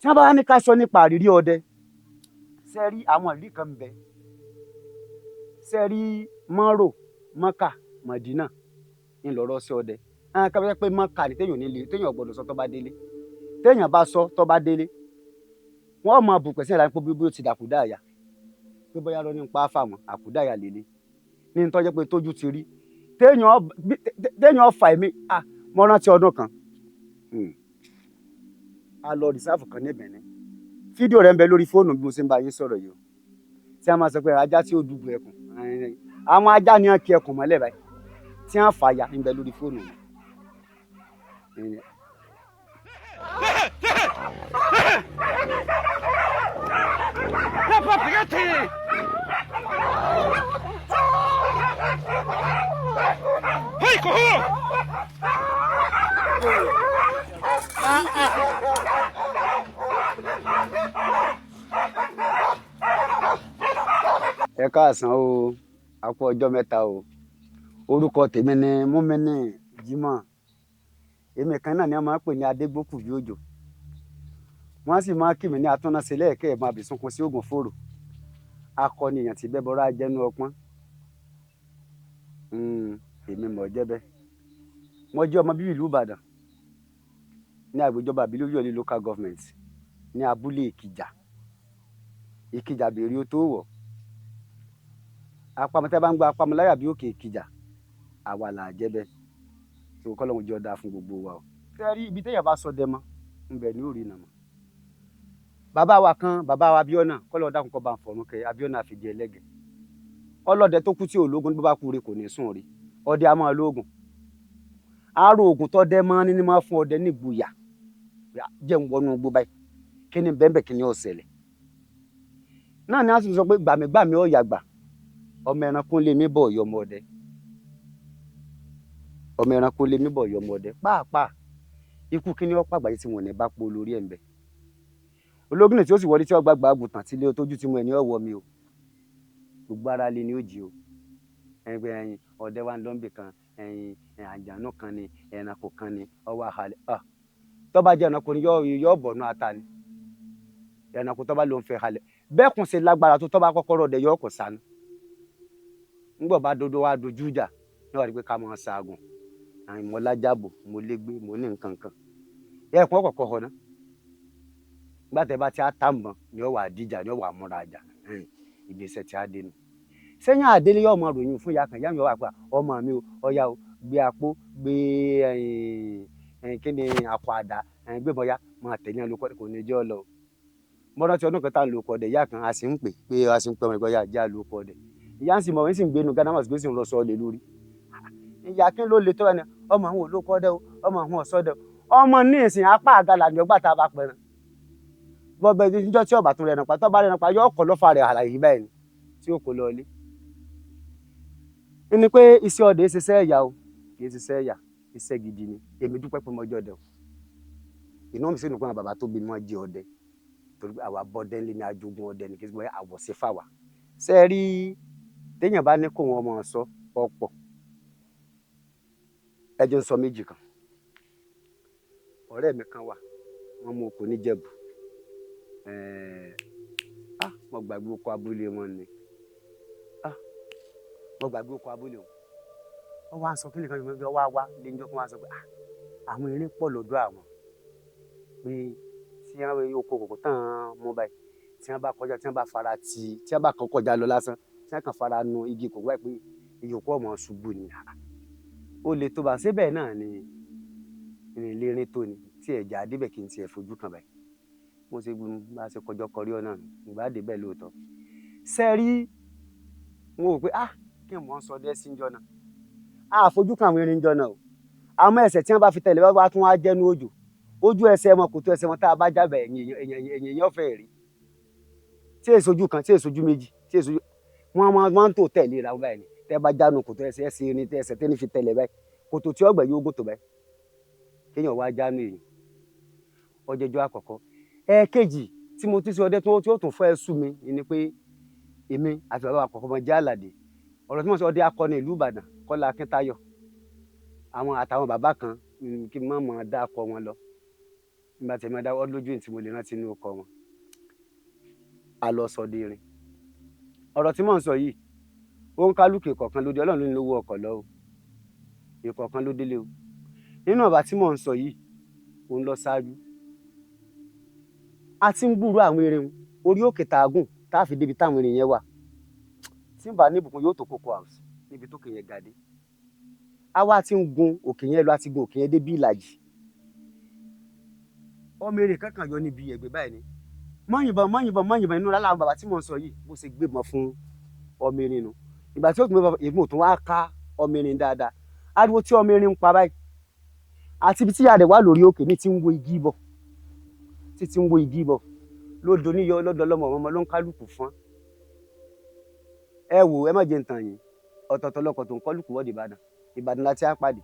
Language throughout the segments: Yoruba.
Tí wọ́n bá ní ká sọ nípa àrírí ọdẹ, ṣe rí àwọn ìrírí kan ń bẹ. Ṣe rí mọ́rò, mọ́kà, mọ̀dínà ńlọrọ́ sí ọdẹ. Àwọn kan fẹ́ pé mọ́kà ni téèyàn ò ní lè, téèyàn ò gbọ́dọ̀ sọ tó bá délé. Téèyàn bá sọ tó bá délé, wọ́n máa bùpẹ̀ sí ìlànà pé bí ó ti dàkúdà àyà. Pé bóyá lọ ní ń pa á fáwọn àkúdà àyà lélẹ̀. Ní ń tọ́jẹ́ pé tójú ti rí. Téèyàn fà èmi, mo rántí ọdún kan. A lọ rìsáàfù kan ní Benin. Fídíò rẹ̀ ń bẹ lórí fóònù bí mo ṣe ń bá yín sọ̀rọ̀ yìí o. Tí a máa sọ pé ajá tí ó dùbò ẹkùn. Àwọn ajá ni wọ́n ki ẹkùn mọ́lẹ̀ báyìí. Tí wọ́n fà ya ń bẹ lórí fóònù mi. Ẹ káàsán o, a kú ọjọ́ mẹ́ta o. Orúkọ tèmi ni Múmínì Jímọ̀. Èmi kan náà ni wọ́n máa ń pè ní Adégbókù bí òjò. Wọ́n sì máa ń kí mi ní atúnnáṣe lẹ́ẹ̀kẹ́ ẹ̀gbọ́n àbísúnkun sí ògùn fòrò. Akọni èèyàn tí bẹ́bọra jẹ́nu ọpọ́n. Èmi mọ̀ jẹ́ bẹ́ẹ̀. Mo jẹ́ ọmọ bíbí ìlú Ìbàdàn ní àgbèjọba àbílẹ̀ Olúyọ̀lé local government ní abúlé Ìkìjà. Ìkìjà bèrè ó tó wọ̀. Apamọ́ tí a bá ń gba apamọ́ láyà bí òkè Ìkìjà, àwa là á jẹ́ bẹ́ẹ̀. Tó kọ́ lóun jẹ́ ọ̀dà fún gbogbo wa o. Ṣé rí ibi téèyàn bá sọ dẹ mọ́, ń bẹ̀ ní òrì nà mọ́. Bàbá wa kan, bàbá wa Abíọ́nà, kọ́ lọ́ọ́ dákun kọ́ bá ń fọ̀run kẹ́ Abíọ́nà àfìdí ẹlẹ́gẹ̀. Ọlọ́dẹ tó kú tí ò lógun bó bá kú re kò ní sùn rí. Ọdẹ a máa lóògùn. Àárò ògùn tó dẹ mọ́ ní máa fún ọdẹ nígboyà. Jẹ́ ń wọnú igbó báyìí. Kí ni bẹ́ẹ̀ bẹ́ẹ̀ kí ni ó ṣẹlẹ̀? Náà ni a sì sọ pé gbàmígbàmí ó yàgbà. Ọmọ ẹranko lé mi bọ̀ yọmọ ọdẹ. Ọmọ ẹranko lé mi bọ̀ yọmọ ọdẹ. Pàápàá ikú kí ni ó pàgbáyé tí wọn ò ní bá po lórí ẹ̀ ń bẹ. Ológìnní tí ó sì wọlé tí ó gbàgbà àgùntàn tí ilé tójú tí mo ẹ̀ ní ọ̀wọ́ mi o. Gbogbo ara lé ni ó jí o. Ẹgbẹ́ ẹyin ọdẹ wa ń lọ́nbì kan, ẹyin àjànú kan ni, ẹranko kan ni, ọwọ́ àhàlẹ̀. Tó bá jẹ́ ẹranko ni yóò bọ̀nú ata ni. Ẹranko tó bá ló ń fẹ́ halẹ̀. Bẹ́ẹ̀ kùn ṣe lágbára tó bá kọ́kọ́ rọ̀ dẹ yóò kọ̀ sánú. Ńgbọ̀ bá dodo wá dojú ìjà, ní wàá rí pé ká máa ṣaagun. Àìn mo lájàbò, mo légbé, mo ní nǹkan kan. Ẹ̀kún ọ̀kọ̀ọ̀kọ̀ họ ná. Nígbà tẹ́ bá ti á tà mọ́ ni ó wà díjà, ni ó wà múra àjà. Ìgbésẹ̀ tí a dé nu. Sẹ́yìn àdélé yóò mọ ròyìn fún ìyá kan, ìyá mi wà pé ọmọ mi o, ọya o, gbé apó, gbé kí ni àpò àdá, gbé bọ́yá, máa tẹ̀lé ẹ lóko, kò ní jẹ́ ọ lọ. Mo rántí ọdún kan tá à ń lo ọkọ̀ ọdẹ, ìyá kan a sì ń pè pé a sì ń pè ọmọ ìgbọ́yà jẹ́ àlòkọ ọdẹ. Ìyá ń sì mọ̀, ń sì ń gbénu Ghana must go sí ń lọ sọ ọ lé lórí. Ìyá kí ló le tó ẹni, ọmọ àwọn olóko ọdẹ o, ọmọ àwọn ọ̀sọ́dẹ o. Ọmọ ní ìsìn apá àgàlà ni ọgbà tá a bá pẹran. Bọ́bẹ̀ níjọ́ tí ọba tún rẹran pa, tó bá rẹran pa, yóò kọ́ lọ́fà rẹ̀ àlàyé báyìí ni tí ó kó lọ ilé. Ní pé iṣẹ́ ọdẹ ṣiṣẹ́ ẹ̀yà o, kì í ṣiṣẹ́ ẹ̀yà, iṣẹ́ gidi ni. Èmi dúpẹ́ pé mo jẹ́ ọdẹ o. Inú mi sì dùn pé àwọn bàbá tó bí mi wọ́n jẹ́ ọdẹ. Torí pé àwa bọ́dẹ ńlé ni ajogun ọdẹ ni kì í ṣe pé àwọ̀ sí fà wá. Ṣé ẹ rí téèyàn bá ní kó wọn máa sọ ọ̀pọ̀? Ẹ jẹ́ n sọ méjì kan. Ọ̀rẹ́ mi kan wà, wọ́n mú oko níjẹ̀bú. Mo gbàgbé oko abúlé wọn ni. Mo gbàgbé oko abúlé wọn. Wọ́n wá ń sọ kíni kan fún mi, wọ́n wá wá léńjọ́ kí wọ́n sọ pé àwọn erin pọ̀ lọ́dọ̀ àwọn. Pé tí wọ́n rí oko kòkó tán mú báyìí, tí wọ́n bá kọjá, tí wọ́n bá fara ti, tí wọ́n bá kàn kọjá lọ lásán, tí wọ́n kàn fara nu igi kòkó báyìí pé igi kòkó ọmọ ṣubú ni. Ó le tó bá ṣe bẹ́ẹ̀ náà ni ìrìnlérin tó ni tí ẹ̀jẹ̀ adébẹ̀ kì í tiẹ̀ fojú kan báyìí. Mo ṣe bá ṣe kọjọ kọrí ọ̀nà nù, ìgbà dé bẹ́ẹ̀ lóòótọ́. Ṣé rí, mo rò pé kí n mọ̀ ń sọ dẹ́ sí njọ́ náà. A fojú kan àwọn erin njọ́ náà o. Àmọ́ ẹsẹ̀ tí wọ́n bá fi tẹ̀lé wá tún wá jẹ́nu òjò. Ojú ẹsẹ̀ wọn kò tó ẹsẹ̀ wọn tá a bá jábẹ̀ ẹ̀yìn èèyàn fẹ́ rí. Tí èso ojú kan, tí èso ojú méjì, tí èso ojú, wọ́n máa ń tò tẹ̀lé ra báyìí ni. Tẹ́ bá jánu kò tó ẹsẹ̀ ẹsẹ̀ erin tẹ́ ẹsẹ̀ tẹ́ni fi tẹ̀lé báyìí. Kòtò tí ọgbẹ́ yóò gùn tó báyìí. Kéèyàn wá jánu èèyàn. Ọjọ́jọ́ àkọ́kọ́. Ẹ̀ẹ̀kejì tí mo tún ṣe ọdẹ tí ó tún fẹ́ sú mi ni pé èmi àti bàbá àkọ́kọ́ mọ jẹ́ Àlàdé. Ọ̀rọ̀ tí mo sọ ọdẹ akọni ìlú Ìbàdàn, Kọ́lá Akíntayọ̀. Àwọn àtàwọn bàbá kan kí n má mọ̀ dá akọ wọn lọ. Nígbà tí ẹ máa dáwọ́ lójú tí mo lè rántí inú ọkọ wọn, a lọ sọdẹ irin. Ọ̀rọ̀ tí mò ń sọ yìí, ó ń kálukú ìkọ̀kan lóde. Ọlọ́run ló ní lówó ọkọ̀ lọ o, ìkọ̀kan ló délé o. Nínú ọ̀bà tí mò ń sọ yìí, òun lọ ṣáájú. A ti ń gbúrò àwọn erin orí òkè tààgùn tá a fi débi táwọn erin yẹn wà. Tí n bá ní ìbùkún yóò tó Cocoa House níbi tó kè yẹn ga dé. A wá ti ń gun òkè yẹn lọ, a ti gun òkè yẹn dé bí ìlàjì. Ọmọ erin kankan yọ níbi ẹ̀gbẹ́ báyìí ni, mọ́ yìnbọn, mọ́ yìnbọn, mọ́ yìnbọn. Inú rárá, àwọn bàbá tí mò ń sọ yìí, bó ṣe gbébọn fún ọmọ erin nu. Ìgbà tí ó tún gbébọn, ìbọn tó wá ká ọmọ erin dáadáa. Ariwo tí ọmọ erin ń pa báyìí, àti ibi tí ìyá rẹ̀ wà lórí òkè ní ti ń wo igi bọ̀, títí ń wo igi bọ̀ lódò níyọ lọ́dọ̀ ọlọ́mọ ọmọ ló ń kálukú fún ẹ. Wò, ẹ má jẹ́ ntàn yín. Ọ̀tọ̀ọ̀tọ̀ lọkọ̀ tó ń kọ́lùkù wọ́ọ̀dì Ìbàdàn. Ìbàdàn láti á pàdé.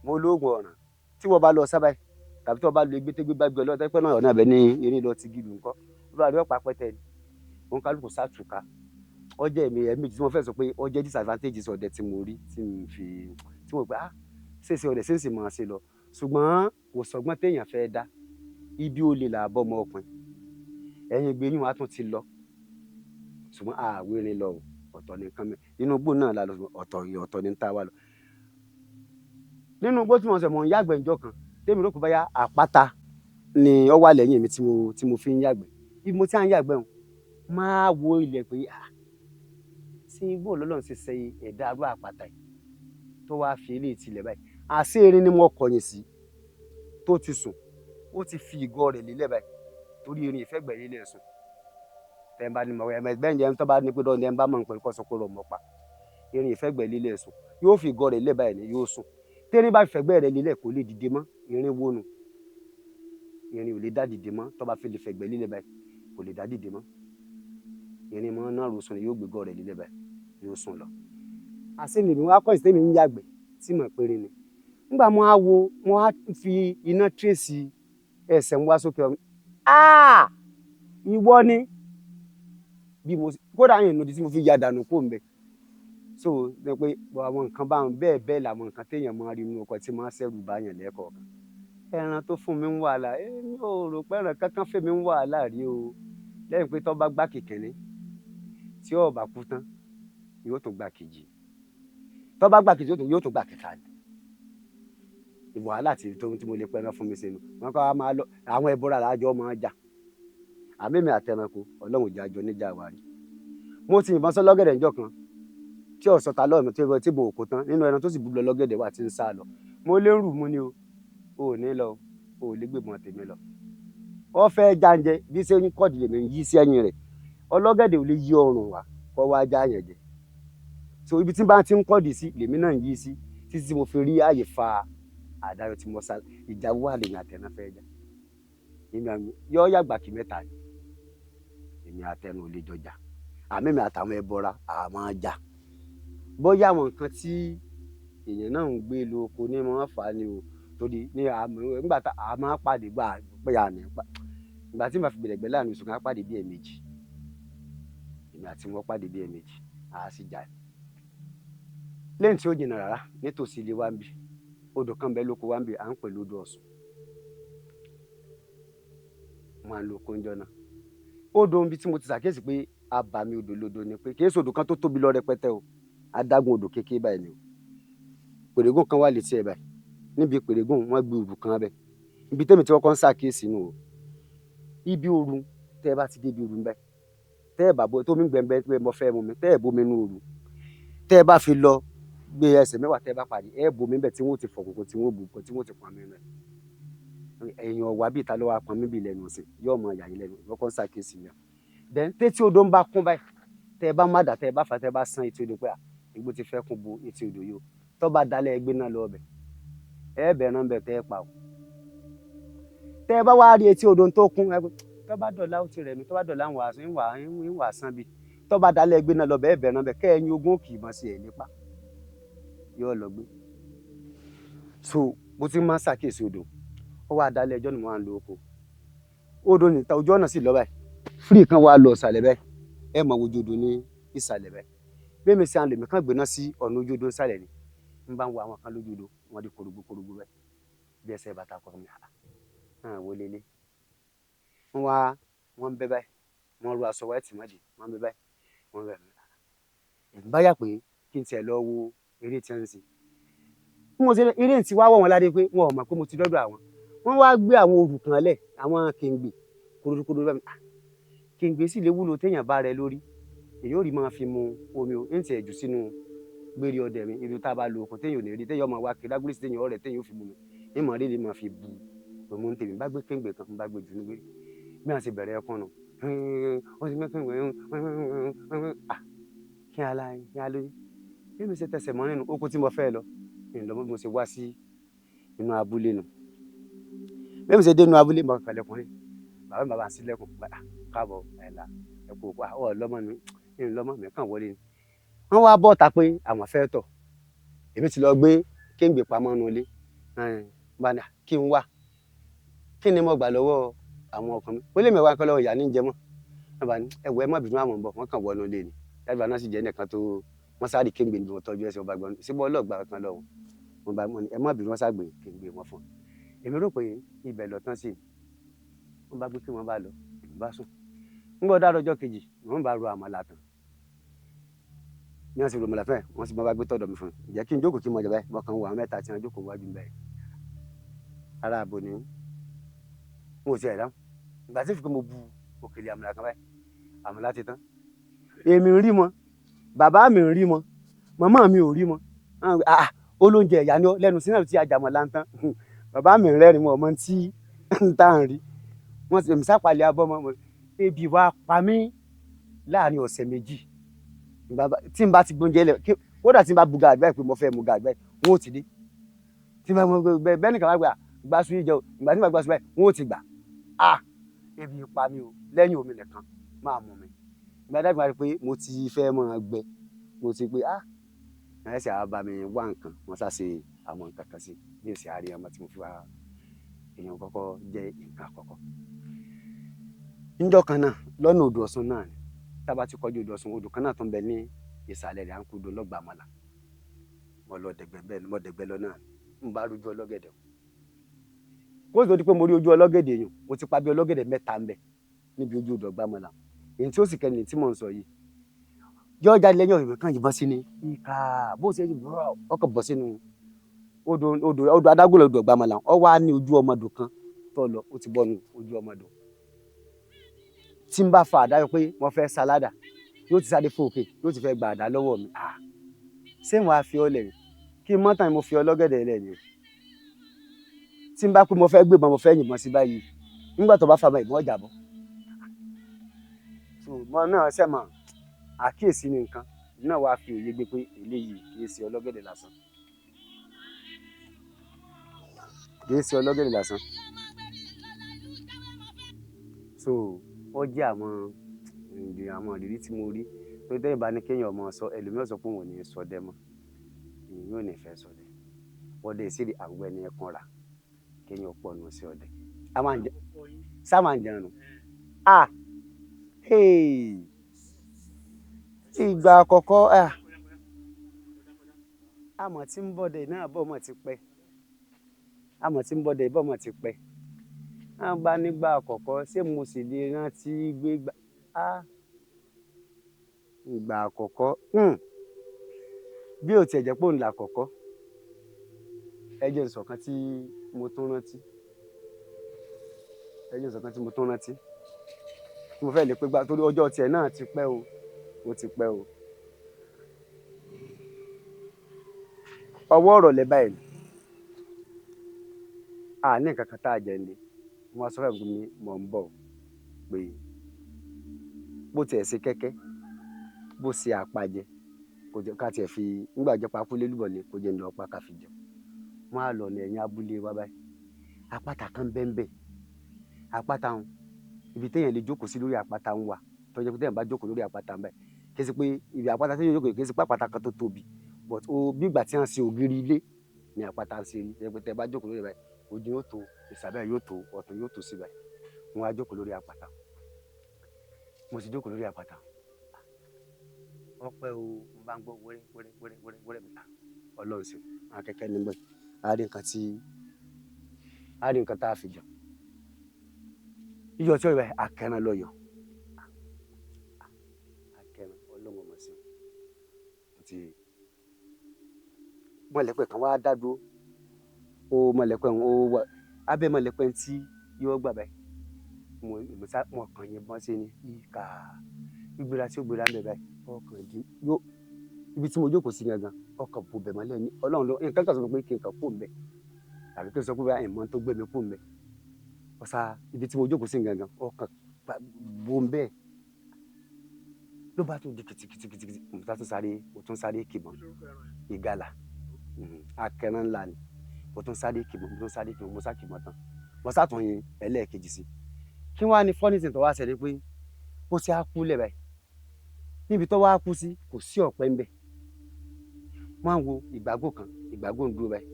Mo lóògùn ọ̀ràn tí wọ́n bá lọ sábà tàbí tí wọ́n bá lo egbétégbé bá gbé ọ lọ́wọ́ pẹ́ náà, ọ̀nà abẹ ní eré lọ ti gílù ńkọ́ olúwa rẹ̀ ọ̀pá pẹ́tẹ́ ni. Òun kálukú sátúká. Ọjọ́ ẹ̀mí ẹ̀mí tí wọ́n fẹ́ sọ pé ọjọ́ disadvantages ọdẹ tí mo rí, tí mo fi tí mo pẹ́, ah, ṣèṣe ọdẹ ṣèṣe máa ṣe lọ, ṣùgbọ́n kò sọgbọ́n téèyàn fẹ́ dá. Ibi ó lè là bọ́ ọmọ ọkùnrin ẹ̀yìn ìgbéyìn wa tún ti lọ, ṣùgbọ́n àwérin lọ. Ọ̀tọ̀ ní nǹkan mi. Inú igbó náà la lọ, ọ̀tọ̀ ọ̀tọ̀ ní ta wá lọ. Nínú igbó tí mo sọ, mò ń yàgbẹ́ ńjọ́ kan, tèmi rò pé báyà àpáta ni ó wà lẹ́yìn mi tí mo fi ń yàgbẹ́. Ibi mo ti à ń yàgbẹ́ hàn, máa wo ilẹ̀ pé, ah, ṣé igbó Ọlọ́run ṣe ṣe ẹ̀dá arú àpáta yìí tó wáá fi eléyìí tilẹ̀ báyìí? Àṣé erin ni mo kọ̀yìn sí tó ti sùn, ó ti fi ìgò rẹ̀ lélẹ̀ báyìí, torí erin ìfẹ́gbẹ̀ lélẹ̀ sùn. Tẹ́ ẹ bá ní mọ̀ ẹ bẹ́ẹ̀ ni, ẹni tó bá ní pé dọ́ọ̀ni ẹ bá mọ̀ nípa ẹ̀kọ́ sọ pé rọ̀ mọ́ pa. Erin ìfẹ́gbẹ̀ lélẹ̀ sùn, yóò fi ìgò rẹ̀ lélẹ̀ báyìí ni yóò sùn. Tẹ́rin bá fẹ̀gbẹ́ rẹ̀ lélẹ̀, kò lè dìde mọ́. Erin wónu, erin ò lè dá dìde mọ́. Tó bá fi lè fẹ̀gbẹ́ lélẹ̀ báyìí, kò lè dá dìde mọ́. Erin mọ́ náà rò sùn ni, yóò gbé ìgò rẹ̀ lélẹ̀ báyìí, yóò sùn lọ. Àṣé lèmi wá kọ́ ìsítẹ́mi ń yàgbẹ́ tí mọ̀ péré ni. Nígbà mo á wo, mo á fi iná tírèsì ẹsẹ̀ ń wá sókè ọ̀run. Ah, ìwọ ni! Bí mo kódà yìí nùdí tí mo fi ya dànù kó ń bẹ. So ṣe pé àwọn nǹkan báwọn bẹ́ẹ̀ bẹ́ẹ̀ làwọn nǹkan téèyàn máa rí inú ọkọ̀ tí máa ń ṣẹ̀rù báyàn lẹ́ẹ̀kọ̀ọ̀kan. Ẹran tó fún mi ń wàhálà, èmi ò rò pé ẹran kankan fún mi ń wàhálà rí o, lẹ́yìn pé tó bá gbá kìkìnní tí ó bá kú tán, yóò tún gbà kejì. Tó bá gbà kejì, yóò tún gbà kẹta. Ni wàhálà tí tó tí mo lè pẹran fún mi sínú wọn kọ́ máa lọ. Àwọn ẹbọra làájọ máa jà, àmì mi àtẹranko, Ọlọ́run ìjà àjọ níjà wà rí. Mo ti yìnbọn sọlọ́gẹ̀dẹ̀ níjọ́ kan tí ọ̀sán ta lọ́ọ̀mù tí mo kó tán nínú ẹran tó sì bú lọ. Lọ́gẹ̀dẹ̀ wà tí ń sá lọ. Mo lérù mú ni o, ò ní lọ, o ò lè gbébọn tèmi lọ. Ó fẹ́ jáǹjẹ bí ṣe ń kọ́ọ̀dì lèmi ń yí sí ẹ̀yìn rẹ̀. Ọlọ́gẹ̀dẹ̀ ò lè yí ọrùn wá kọ́ wá já yẹn jẹ. So ibi tí n bá ti ń kọ́ọ̀dì sí lèmi náà ń yí sí títí tí mo fi rí àyè fa àdáyọ tí mo sá. Ìjà wà lèmi àtẹná fẹ́ jà. Èmi àmì yọ yàgbà kí mẹ́ta ni. Èmi àtẹnu ò lè jọjà, àmì mi àtàwọn ẹbọra àmọ́ jà. Bóyá àwọn nǹkan tí èèyàn náà ń gbé lọ oko ní mọ́ fà á ni o, torí ní àmọ́ nígbà tá a máa pàdé gbà pé à ní pa ìgbà tí màá fi gbẹ̀lẹ̀gbẹ̀ láàrin oṣù kan, á pàdé bí ẹ̀ẹ̀mejì. Èmi àti wọn pàdé bí ẹ̀ẹ̀mejì, á sì jà. Lẹ́yìn tí ó jìnnà rárá, nítòsí ilé wa ń bí, odò kan bẹ́ẹ̀ lóko wa ń bí, à ń pè lódò Ọ̀ṣun. Wọn à ń lo oko ńjọ́ náà. Odò níbi tí mo ti ṣàkíyèsí pé abàmì odò lodò ni pé kì í ṣe odò kan tó tóbi lọ rẹpẹtẹ o, adágún odò kékeré báyìí ni o. Pèrègùn kan wà létí ẹ̀ báyìí. Níbi pèrègùn, wọ́n gbé òrù kan bẹ́ẹ̀. Ibi tẹ́mi tí wọ́n kọ́ ń ṣàkíyèsí nù o, ibi òru, tẹ́ ẹ bá ti débi òru báyìí, tẹ́ ẹ bá bọ́ tómi gbẹ̀ngbẹ̀ pé mo fẹ́ mu mi, tẹ́ ẹ bómi nú òru, tẹ́ ẹ bá fi lọ gbé ẹsẹ̀ 10, tẹ́ ẹ bá parí, ẹ bomi bẹ́ẹ̀ tí wọ́n ti fọ̀ kókó, tí wọ́n bù, tí wọ́n ti pọn mi rẹ̀. Èèyàn wà bí ìta ló wá pọn mi bí lẹ́nu ọ̀sìn, yóò mọ ìyá yín lẹ́nu. Ìwọ́n kọ́ ń ṣàkíyèsí yẹn. Then tétí odò ń bá kún báyìí, tẹ́ ẹ bá má dà, tẹ́ ẹ bá fà, tẹ́ ẹ bá sán etí odò pé à igbó ti fẹ́ kún bo etí odò yìí o, tó bá dalẹ̀, ẹgbẹ́ náà lọ ọbẹ̀, ẹ bẹ̀rẹ̀ náà bẹ̀ tẹ́ ẹ pa o. Tẹ́ ẹ bá wá rí etí odò tó kún, ẹ tó bá dọ̀la, ó ti rẹ̀ mí, tó bá dọ̀la ń wà ń wà ń wà sán bi. Tó bá dalẹ̀, ẹgbẹ́ náà lọ bẹ̀, ẹ bẹ̀rẹ̀ náà bẹ̀ kẹ́ ẹyin ogún kì í mọ̀ sí ẹ̀ nípa yóò lọ gbé. So bó ti máa ń ṣàkíyèsí odò, ó wá dalẹ̀ ẹjọ́ ni mo máa ń lo oko odò níta, ojú ọ̀nà sì lọ báyìí, fírì kan wà lọ ìsàlẹ̀ báyìí. Ẹ mọ̀ ojú odò ní ìsàlẹ̀ báyìí. Bẹ́ẹ̀ mi ṣe à ń lèmi kàn gbéná sí ọ̀nà ojú odò ìsàlẹ̀ ni n bá ń wo àwọn kan lójú odò, wọ́n di korogbo korogbo báyìí bí ẹsẹ̀ bàtà kọ́ mi. Àwọn wo lélẹ̀ wọ́n wá, wọ́n ń bẹ́ báyìí, wọ́n ru aṣọ white mọ́dì, wọ́n ń bẹ́ báyìí, wọ́n ń bẹ́ báyìí. Èmi bá yà pé kí n tiẹ̀ lọ wo eré tí wọ́n ń ṣe. Bí mo ṣe eré tí wá wọ̀ wọ́n ládé pé wọn ò mọ̀ pé mo ti dọ́dọ̀ àwọn. Wọ́n wá gbé àwọn òrù kan lẹ̀, àwọn kèǹgbè kórókóró bá mi. Kèǹgbè sì lè wúlò téèyàn bá rẹ lórí, èyí ò rí máa fi mu omi o, ń tiẹ̀ jù sínú gbére ọdẹ mi, ibi tá a bá lo okùn téèyàn ò ní rí, téèyàn máa wá kiri lágbórísì téèyàn ọ̀rẹ́ téèyàn ò fi mu mi, ní mọ̀ rí lè máa fi bu òmu ń tèmi. Bá gbé kèǹgbè kan, bá gbé jù ní gbére. Bí wọ́n ṣe bẹ̀rẹ̀ ẹkún nù, ó ti mẹ́kún kí ala kí a lóyún. Bí mi ṣe tẹsẹ̀ mọ́ nínú oko tí mo fẹ́ lọ, ìlọ bí mo ṣe wá sí inú abúlé nù. Bí mi ṣe dé inú abúlé, mo kàn lẹ̀kùn ni. Bàbá mi bá ṣílẹ̀kùn, káàbọ̀ ẹ̀là, ẹ kú òkú, ọ̀ lọ́mọ mi, ń lọ́mọ mi kàn wọlé ni. Wọ́n wá bọ́ta pé àwọn fẹ́ tọ̀. Èmi ti lọ gbé kéǹgbè pamọ́ nínú ilé. Bá ní kí n wá. Kí ni mo gbà lọ́wọ́ àwọn ọkàn mi? Ó lé mi wá nǹkan lọ́wọ́ ìyá ní jẹ mọ́. Wọ́n bá ní ẹ wò ẹ má bínú àwọn ń bọ̀, wọ́n kàn wọnú ilé ni. Dájú náà sì jẹ́ ẹnìkan tó wọ́n sáré kéǹgbè níbi wọ́n tọ́jú ẹsẹ̀ ọba gbọ́n. Síbọ̀ ọlọ́gbà kan lọ́wọ́. Wọ́n bá ní ẹ má bínú, wọ́n ságbé kéǹgbè wọn fún un. Èmi rò pé ibẹ̀ lọ tán sí i. Wọ́n bá gbé kí wọ́n bá lọ, èmi bá sùn. Nígbà ó dọjọ́ kejì, wọ́n bá ro àmàlà tán. Bí wọ́n ṣe ro àmàlà fẹ́, wọ́n sì bá gbé tọ̀dọ̀ mi fún un. Ǹjẹ́ kí n jókòó kí n mọ jẹ báyìí? Mo kàn wọ àwọn mẹ́ta tí wọ́n jókòó wájú mi báyìí. Ará abo ni n ò tiẹ̀ dáhùn. Ìgbà tí fi pé mo bu òkèlè àmàlà kan báyìí, àmàlà ti tán. Èmi ń rí mọ́, bàbá mi ń rí mọ́, màmá mi ò rí mọ́. Olóúnjẹ ìyá ni ó lẹ́nu sínú tí ajàmọ̀ là ń tán. Bàbá mi ń rẹ́rìn mọ́ ọmọ tí ń tà ń rí. Wọ́n ti èmi sápàlẹ̀ abọ́ mọ́. Ebi wá pa mí láàrin ọ̀sẹ̀ méjì. Tí n bá ti gbóúnjẹ lẹ̀, kódà tí n bá bu gàrí báyìí pé mo fẹ́ mu gàrí báyìí, wọn ò ti dé. Tí n bá mọ bẹ́ẹ̀ nìkan bá gbà gbà sùn yìí jẹ o, ìgbà tí n bá gbà sùn báyìí, wọn ò ti gbà. Ebi pa mí o, lẹ́yìn omi nìkan máa mú mi. Ìgbà dàgbà rí pé mo ti fẹ́ máa gbẹ, mo ti pé ẹ ṣe àá bá mi wá nǹkan, wọ́n sá ṣe àwọn nǹkan kan sí bí ó ṣe àárí ọmọ tí mo fi wá èèyàn kọ́kọ́ jẹ́ nǹkan àkọ́kọ́. Níjọ́ kan náà lọ́nà odò Ọ̀ṣun náà ni, tá a bá ti kọjú odò Ọ̀ṣun, odò kan náà tó ń bẹ ní ìsàlẹ̀ rẹ̀, à ń kó odò Lọ́gbàmọlà. Mo lọ dẹ̀gbẹ́ bẹ́ẹ̀ ni, mo dẹ̀gbẹ́ lọ náà ni, n bá rójú ọlọ́gẹ̀dẹ̀ o. Kó tó di pé mo rí ojú ọlọ́gẹ̀dẹ̀ yẹn, mo ti pa bí ọlọ́gẹ̀dẹ̀ mẹ́ta ń bẹ níbi ojú odò Ọ̀gbàmọlà. Èyí tí ó sì kẹ́ni tí mò ń sọ yìí. Yọ́ jáde lẹ́yìn ọ̀rẹ́ kan yìnbọn sí ni. Ìkà bó ṣe rí búrọ̀ ọkọ̀ bọ̀ sínú odò odò odò adágún odò Ọ̀gbàmọlà. Ó wá ní ojú ọmọdò kan tó lọ, ó ti bọ́nu ojú ọmọdò. Tí n bá fa àdá yọ pé mo fẹ́ sáládà, yóò ti sáré fò òkè, yóò ti fẹ́ gba àdá lọ́wọ́ mi. Ṣé wọn á fi ọ́ lẹ̀ ni? Kí n mọ́tàn mo fi ọlọ́gẹ̀dẹ̀ lẹ̀ ni o. Tí n bá pé mo fẹ́ gbébọn, mo fẹ́ yìnbọn sí báyìí. Nígbà tó bá fa ìbọn ọjà bọ́. So mo náà ṣẹ̀ mọ̀, àkíyèsí ni nǹkan. Èmi náà wá fi òye gbé pé eléyìí kì í ṣe ọlọ́gẹ̀dẹ̀ lásán. Kì í ṣe ọlọ́gẹ̀dẹ̀ lásán. So ó jẹ́ àwọn àwọn ìrírí tí mo rí. Torí tẹ́yìn bá ní kéèyàn ọmọ sọ, ẹlòmíràn sọ pé òun ò ní ṣọdẹ mọ́. Èmi ò ní fẹ́ ṣọdẹ. Ọdẹ sì rí àwọ̀ ẹni ẹ̀kan rà kéèyàn pọ̀ nù sí ọdẹ. A máa ń jẹ, sá máa ń jẹun nù. Hey! Ìgbà àkọ́kọ́, àmọ̀ tí ń bọ̀dẹ̀ náà bọ̀ mọ̀ ti pẹ́. Àmọ̀ tí ń bọ̀dẹ̀ bọ̀ mọ̀ ti pẹ́. A bá nígbà àkọ́kọ́, ṣé mo sì lè rántí gbé gbà? Ìgbà àkọ́kọ́, bí ó ti ẹ̀ jẹ́ pé òun là àkọ́kọ́. Ẹ jẹ́ n sọ kan tí mo tún rántí. Ẹ jẹ́ n sọ kan tí mo tún rántí. Mo fẹ́ lè pé gbà torí ọjọ́ tiẹ̀ náà ti pẹ́ o, ó ti pẹ́ o. Ọwọ́ ọ̀rọ̀ lẹ báyìí ni. A ní nǹkan kan tá a jẹ nílé. Mo wá sọ fún mi, mò ń bọ̀ pé bó ti ẹ̀ ṣe kẹ́kẹ́, bó ṣe àpajẹ, kò jẹ́ ká tiẹ̀ fi nígbà jẹ́ pa kú lélúbọ̀ ni kò jẹ́ ń lọ pa ká fi jẹun. Wọ́n á lọ ní ẹ̀yìn abúlé wa báyìí. Àpáta kan bẹ́ńbẹ́. Àpáta hun, ibi téèyàn lè jókòó sí lórí àpáta ń wà. Tó jẹ́ pé téèyàn bá jókòó lórí àpáta ń báyìí, kì í ṣe pé ibi àpáta téèyàn jókòó kì í ṣe pé àpáta kan tó tóbi, but ó bí ìgbà tí wọ́n ṣe ògiri ilé ni àpáta ń ṣe rí. Tó jẹ́ pé tẹ́ bá jókòó lórí rẹ̀ báyìí, ojú yóò tó, ìsàlẹ̀ yóò tó, ọ̀tún yóò tó sí báyìí. Wọ́n á jókòó lórí àpáta. Mo sì jókòó lórí àpáta. Ọpẹ́ o, mo bá ń gbọ́ wẹ́rẹ́ wẹ́rẹ́ wẹ́rẹ́ wẹ́rẹ́ wẹ́rẹ́. Ọlọ́run ṣeun, àwọn kẹ̀kẹ́ nígbà. A rí nǹkan tí, a rí nǹkan tá a fi jẹun. Yíyọ tí ó yọ akẹran lọ yọ. Akẹran ọlọ́run ọmọ sí i. Ti mọ̀lẹ́pẹ̀ kan wá dá dúró. Ó mọ̀lẹ́pẹ̀ ó wà abẹ́ mọ̀lẹ́pẹ̀ tí yóò gbà báyìí. Mo kàn yìnbọn sí ni ìkà gbígbéra tí ó gbéra ń bẹ̀ báyìí. Ọkàn dí yóò ibi tí mo jókòó sí gangan ọkàn bò bẹ̀ mọ́lẹ̀ ní ọlọ́run lọ nǹkan kan sọ pé kí n kàn kú ń bẹ̀ tàbí kí n sọ pé báyìí ìmọ̀ tó gbé mi kú ń bẹ̀. Ọ̀sà ibi tí mo jókòó sí gangan ọkàn bò ń bẹ̀ ló bá tún di kìtìkìtìkìtì. Mo ta tún sáré, mo tún sáré kìbọn ìgalà akẹran ńlá ni. Mo tún sáré kìbọn, mo tún sáré kìbọn, mo sá kìbọn tán, mo sá tún yin ẹlẹ́ẹ̀kejì sí. Kí wàá ní fọ́nìtì tó wá ṣẹlẹ̀ pé bó ṣe á kú lẹ̀ báyìí, níbi tó wá kú sí kò sí ọ̀pẹ ńbẹ̀. Wọ́n á wo ìgbàgbọ́ kan, ìgbàgbọ́ ń dúró báyìí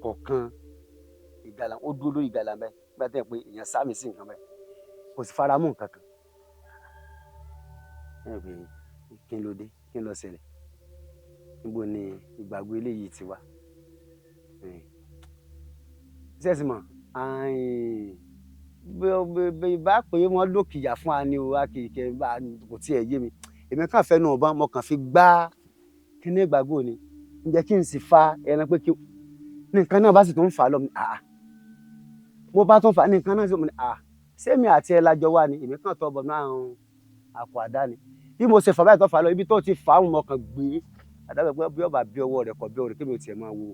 kọ̀ọ̀kan ìgalà ó dúró lórí ìgalà báyìí. Nígbà tẹ́ ẹ pé èèyàn sá mi sí nǹkan báyìí kò sì fara mọ́ nǹkan kan. Ẹ pé kí n ló dé, kí n lọ ṣẹlẹ̀, níbo ni ìgbàgbọ́ eléyìí ti wá? Ṣẹ́ẹ̀sì mọ̀ bí bá pé wọ́n lókìyà fún wa ni o, a kì í kẹ́ bá kò tiẹ̀ yé mi. Èmi kàn fẹ́ nu ọ̀bọ̀n, mo kàn fi gbá kíní ìgbàgbọ́ ni. Ǹjẹ́ kí n sì fa ẹran pé kí ní nǹkan náà bá sì tún fà á lọ mi, àá mo bá tún fà á ní nǹkan náà sì mo ní àá sẹ́mi àti ẹ lájọ wá ni. Èmi kàn tọ́ bọ̀ náà àpò àdá ni. Bí mo ṣe fà báyìí tó fà á lọ, ibi tó ti fà á mo kàn gbé àdá bẹ̀ pé bí ọba bí ọwọ́ rẹ̀ kọ̀ bí ọwọ́ rẹ̀ kí mi ò tiẹ̀ máa wo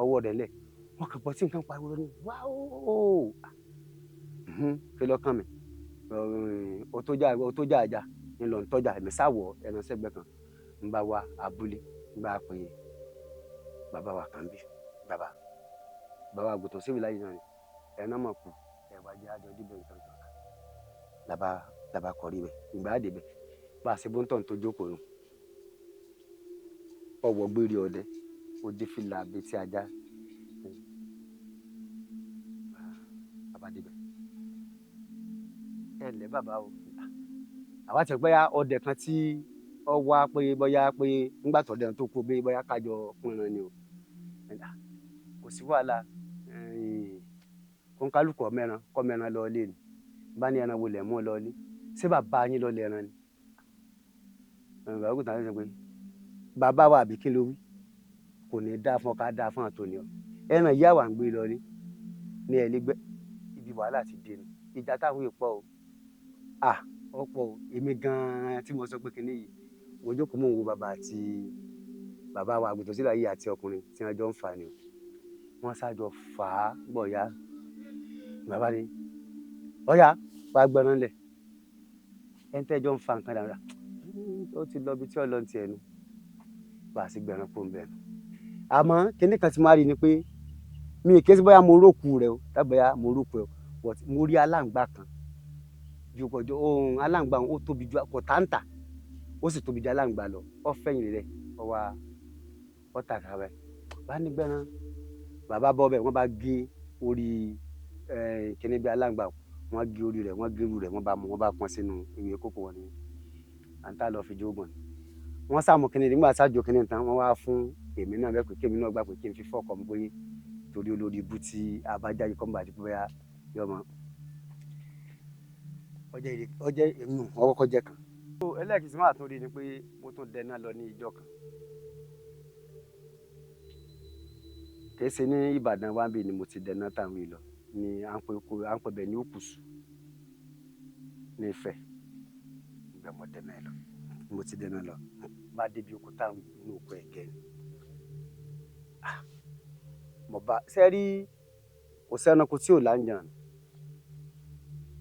ọwọ́ rẹ̀ lẹ̀. Wọ́n kàn gbọ́ tí nǹkan pariwo lọ ní wáó kí lọ́kàn mi o tó já ajá ń lọ ń tọ́jà. Èmi sáwọ̀ ẹran sẹ́gbẹ́ kan ń bá wa abúlé ń bá pè é bàbá wa kan bí bàbá bàbá àgùntàn síbi láyé náà ni ẹran mọ̀ kù ẹ̀wà jẹ́ àjọ díbẹ̀ nǹkan kan làbá làbá kọrí bẹ̀. Ìgbà á débẹ̀ bá a ṣe bó ń tọ̀ tó jókòó nù ọwọ́ gbére ọdẹ ó dé fìlà abetí ajá bàbá débẹ̀. Ẹ ǹlẹ́ bàbá o, àwa ti pẹ́ ọdẹ kan tí ọ wá pé bóyá pé ńgbà tó dẹ̀ tó kú pé bóyá kájọ pínran ni o. Kò sí wàhálà, kónkálukú ọmọẹran kọ́mẹran lọ ilé ni. Bá ní ẹran wo lẹ̀ mú lọ ilé, ṣé bàbá yín lọ lẹ ẹran ni? Bàbá ògùntàn ló sọ pé bàbá wa àbí kí ló wí, kò ní dáa fún ọ ká dáa fún àtòní ọ, ẹran ìyá wa ń gbé lọ ilé ní ẹlẹgbẹ́. Ibi wàhálà ti dé nu, ìjà táwọn yìí pọ̀ o, à ọ̀pọ̀ o. Èmi gan-an tí mo sọ pé kinní yìí mo jókòó mò ń wo bàbá àti bàbá wa àgùntàn sílẹ̀ yìí àti ọkùnrin tí wọ́n jọ ń fà ni o. Wọ́n ṣáàjọ fà á gbọ̀ya. Bàbá ni ọ̀ya wàá gbẹran lẹ̀, ẹni tẹ́jọ́ ń fa nǹkan dáadáa ó ti lọ ibi tí ọlọ́run ti ẹnu bá a sì gbẹran kó ń bẹ̀rù. Àmọ́ kinní kan tí mo rí ni pé mi ì ké sí bóyá mo rókù rẹ o tàbí bóyá mo rókù rẹ o, but mo rí aláǹgbá kan ju kọjọ ohun aláǹgbá ó tóbi ju kò táǹtà ó sì tóbi ju aláǹgbá lọ. Ó fẹ̀yìn rẹ̀ ó wá ó tàkà rẹ̀ bá ní gbẹran. Bàbá bọ́ bẹ́ẹ̀ wọ́n bá gé orí kinní bí aláǹgbá wọ́n gé orí rẹ̀ wọ́n gé irú rẹ̀ wọ́n bá mú wọ́n bá pọ́n sínú ìwé kókó wọn ni à ń tà lọ fi jógùn ni. Wọ́n sàmú kinní nígbà sájò kinní tán wọ́n wá fún èmi náà bẹ́ẹ̀ pé kémi náà gbà pé kí n fi fọ́ọ̀kọ́ mi pé torí olórí ibú tí abájáde kọ́ńbà àti bóyá yọmọ ọjọ́ ìmú ọkọ̀ jẹ́ kan. Ẹlẹ́ẹ̀kejì tí màá tún rí ni pé mo tún dẹná lọ ní ìjọ kan. Kìí ṣe ní Ìbàdàn wá bí ni mo ti dẹná táwọn yìí lọ ní à ń pè bẹ̀ ní Òkùsù ní Ifẹ̀. Ibẹ̀ mo dẹná lọ, mo ti dẹná lọ. Bá débi oko táwọn inú oko ẹ̀gẹ́ ni. Mo bá ṣe rí kò sẹ́ranko tí ò láǹjàn.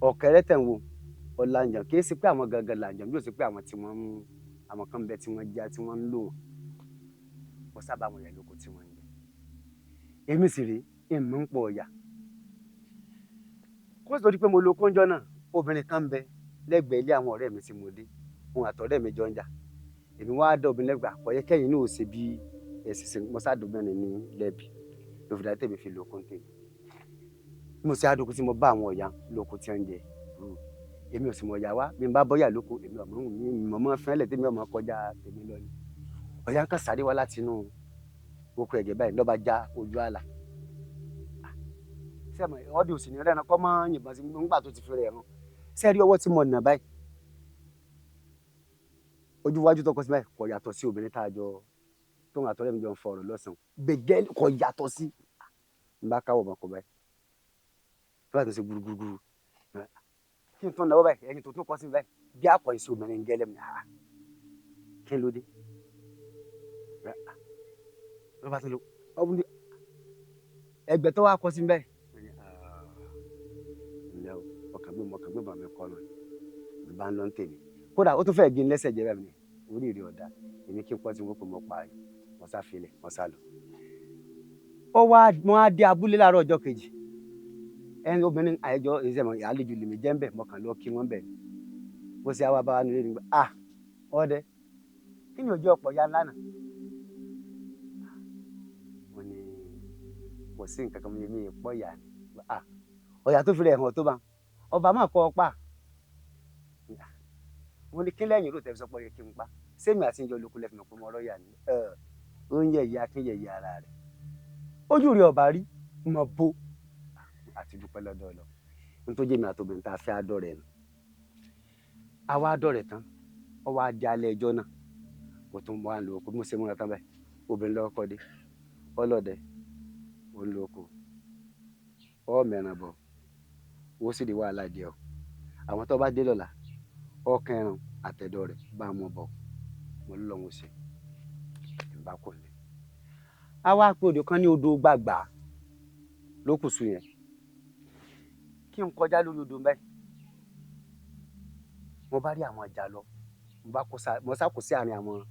Ọ̀kẹ́rẹ́ tẹ̀ ń wo ọ̀làǹjàn kì í ṣe pé àwọn gangan làǹjàn bí ó ṣe pé àwọn tí wọ́n ń àwọn kan bẹ tí wọ́n já tí wọ́n ń lò wọ́n. Wọ́n sábà wọn yẹn lóko tí wọ́n ń jẹ. Èmi sì rèé, èmi ń pọ̀ ọ̀yà. Kó sì tó di pé mo lo kóńjọ́ náà, obìnrin kan ń bẹ lẹ́gbẹ̀ẹ́ ilé àwọn ọ̀rẹ́ mi tí mo dé. Òun àtọ̀rẹ́ mi jọ ń jà. Èmi wá dá obìnrin lẹ́gbẹ̀ẹ́ àkọ́yẹ́ kẹ́yìn náà ò ṣe bí ẹ̀sìn ṣe mo sá dóbìnrin ní lẹ́bi. Ló fi dá tèmi fi lo kóńtè mi. Mo ṣe àdókò tí mo bá àwọn ọ̀yà lóko tí wọ́n ń jẹ. Èmi ò sì mọ̀ ọ̀yà wá, bí n bá bọ́yà lóko, èmi ọ̀mọ́ mi mọ̀mọ́ fẹ́lẹ̀ tèmi ọmọ kọjá tèmi lọ ni. Ọ̀yà ń kàn sáré wá láti inú oko ẹ̀gẹ́ báyìí lọ́ba já ojú àlà. Sẹ́mi ọdẹ òsì ní rẹ́ran kọ́ mọ́ yìnbọn sí nígbà tó ti fi rẹ̀ hàn. Sẹ́rí ọwọ́ tí mo nà báyìí, ojú wájú tọkọ sí báyìí kò yàtọ̀ sí obìnrin tá a jọ tóun àtọ́rẹ́ mi jọ ń fọ ọ̀rọ̀ lọ́sàn-án gbẹ̀gẹ́ kò yàtọ̀ sí. N bá káwọ̀ ọmọkọ báyìí tó bá tó ṣe gbúrúgbúrú kí n tún náwó báyìí, ẹyin tó tún kọ́ sí báyìí bí àkọ́yìn sí obìnrin gẹ́lẹ́ mi, kí n ló dé ló bá tó lọ ẹgbẹ́ tó wá kọ́ sí báyìí ǹlẹ́ o, ọkàn gbé mọ ọkàn gbé bàmí kọ́ nù ní bá ń lọ ń tèmi. Kódà ó tún fẹ́ẹ́ gé lẹ́sẹ̀ jẹ́ báyìí, orí rẹ̀ ọ̀dà èmi kí n pọ́ tí wọ́n pè mọ́ pa ẹ̀, wọ́n sá filẹ̀ wọ́n sá lọ. Ó wá wọ́n á dé abúlé láàárọ̀ ọjọ́ kejì, ẹni obìnrin àìjọ ìṣẹ̀mọ̀ àlejò lèmi jẹ́ ń bẹ̀, mọ̀kàn lọ kí wọ́n bẹ̀ ni. Bó ṣe wá bá wa nílé nígbà ah ọdẹ kí ni ojú ọ̀pọ̀ ya lánàá? Wọ́n ní kò sí nǹkan kan mi pọ̀ yà ni. Ah ọ̀yà tó fi rẹ̀ hàn tó bá ọba máa kọ́ ọ pa. Wọ́n ní kí lẹ́yìn rò tẹ̀sán pọ̀ yẹ kí n pa sẹ́mi àti ìjọ olóko lẹ́fìmọ̀ pé mo rọ́ yà ni. Ó ń yẹ ìyá kí ń yẹ ìyá ara rẹ̀ ojú rẹ̀ ọba rí mọ̀ bó àti dúpẹ́ lọ́dọ̀ ọlọ nítorí jẹ́mi àtòbìnrin tá a fẹ́ àdọ̀rẹ̀ nù. Àwa àdọ̀rẹ̀ tán ọ wá di alẹ́ ẹjọ́ náà kò tún wá lò ó kó bí mo ṣe múra tán báyìí obìnrin lọ́kọ́ dé ọlọ́dẹ ó ń lo oko ọ mẹ́ran bọ̀ ó sì di wàhálà díẹ̀ o. Àwọn tó bá dé lọ́la ọkàn ẹran àtẹ̀dọ̀ rẹ̀ bá mọ̀ bọ̀ mo lọ́wọ́ ṣe ìbá kò ní. A wá pé odò kan ní odò gbàgbà lókùsù yẹn kí n kọjá lórí odò báyìí mo bá rí àwọn ìjà lọ, mo sá kó sí àárín àwọn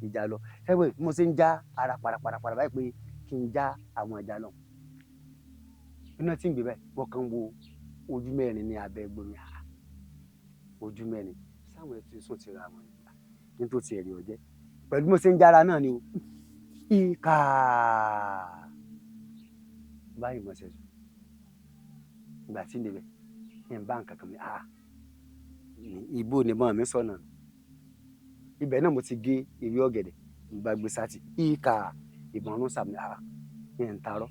ìjà lọ. Ẹwẹ mo ṣe ń já ara parapara báyìí pé kí n já àwọn ìjà lọ. Iná tí ń gbé báyìí wọ́n kàn wo ojú mẹ́rin ní abẹ́ gbomi, ojú mẹ́rin sáwọn ẹtù sùn ti ra wọn nítorí ti ẹ̀rí ọ̀jẹ́ pẹ̀lú mo ṣe ń jára náà ni o. Ìkà báyìí mo ṣe sùn ìgbà tí ń débẹ̀ ń bá nǹkan kan mi ìbò ni mọ́ mi sọ̀nà ibẹ̀ náà mo ti gé ewé ọ̀gẹ̀dẹ̀ ń bá gbé sátì ìkà ìbọn ọ̀run sàmì ń tarọ́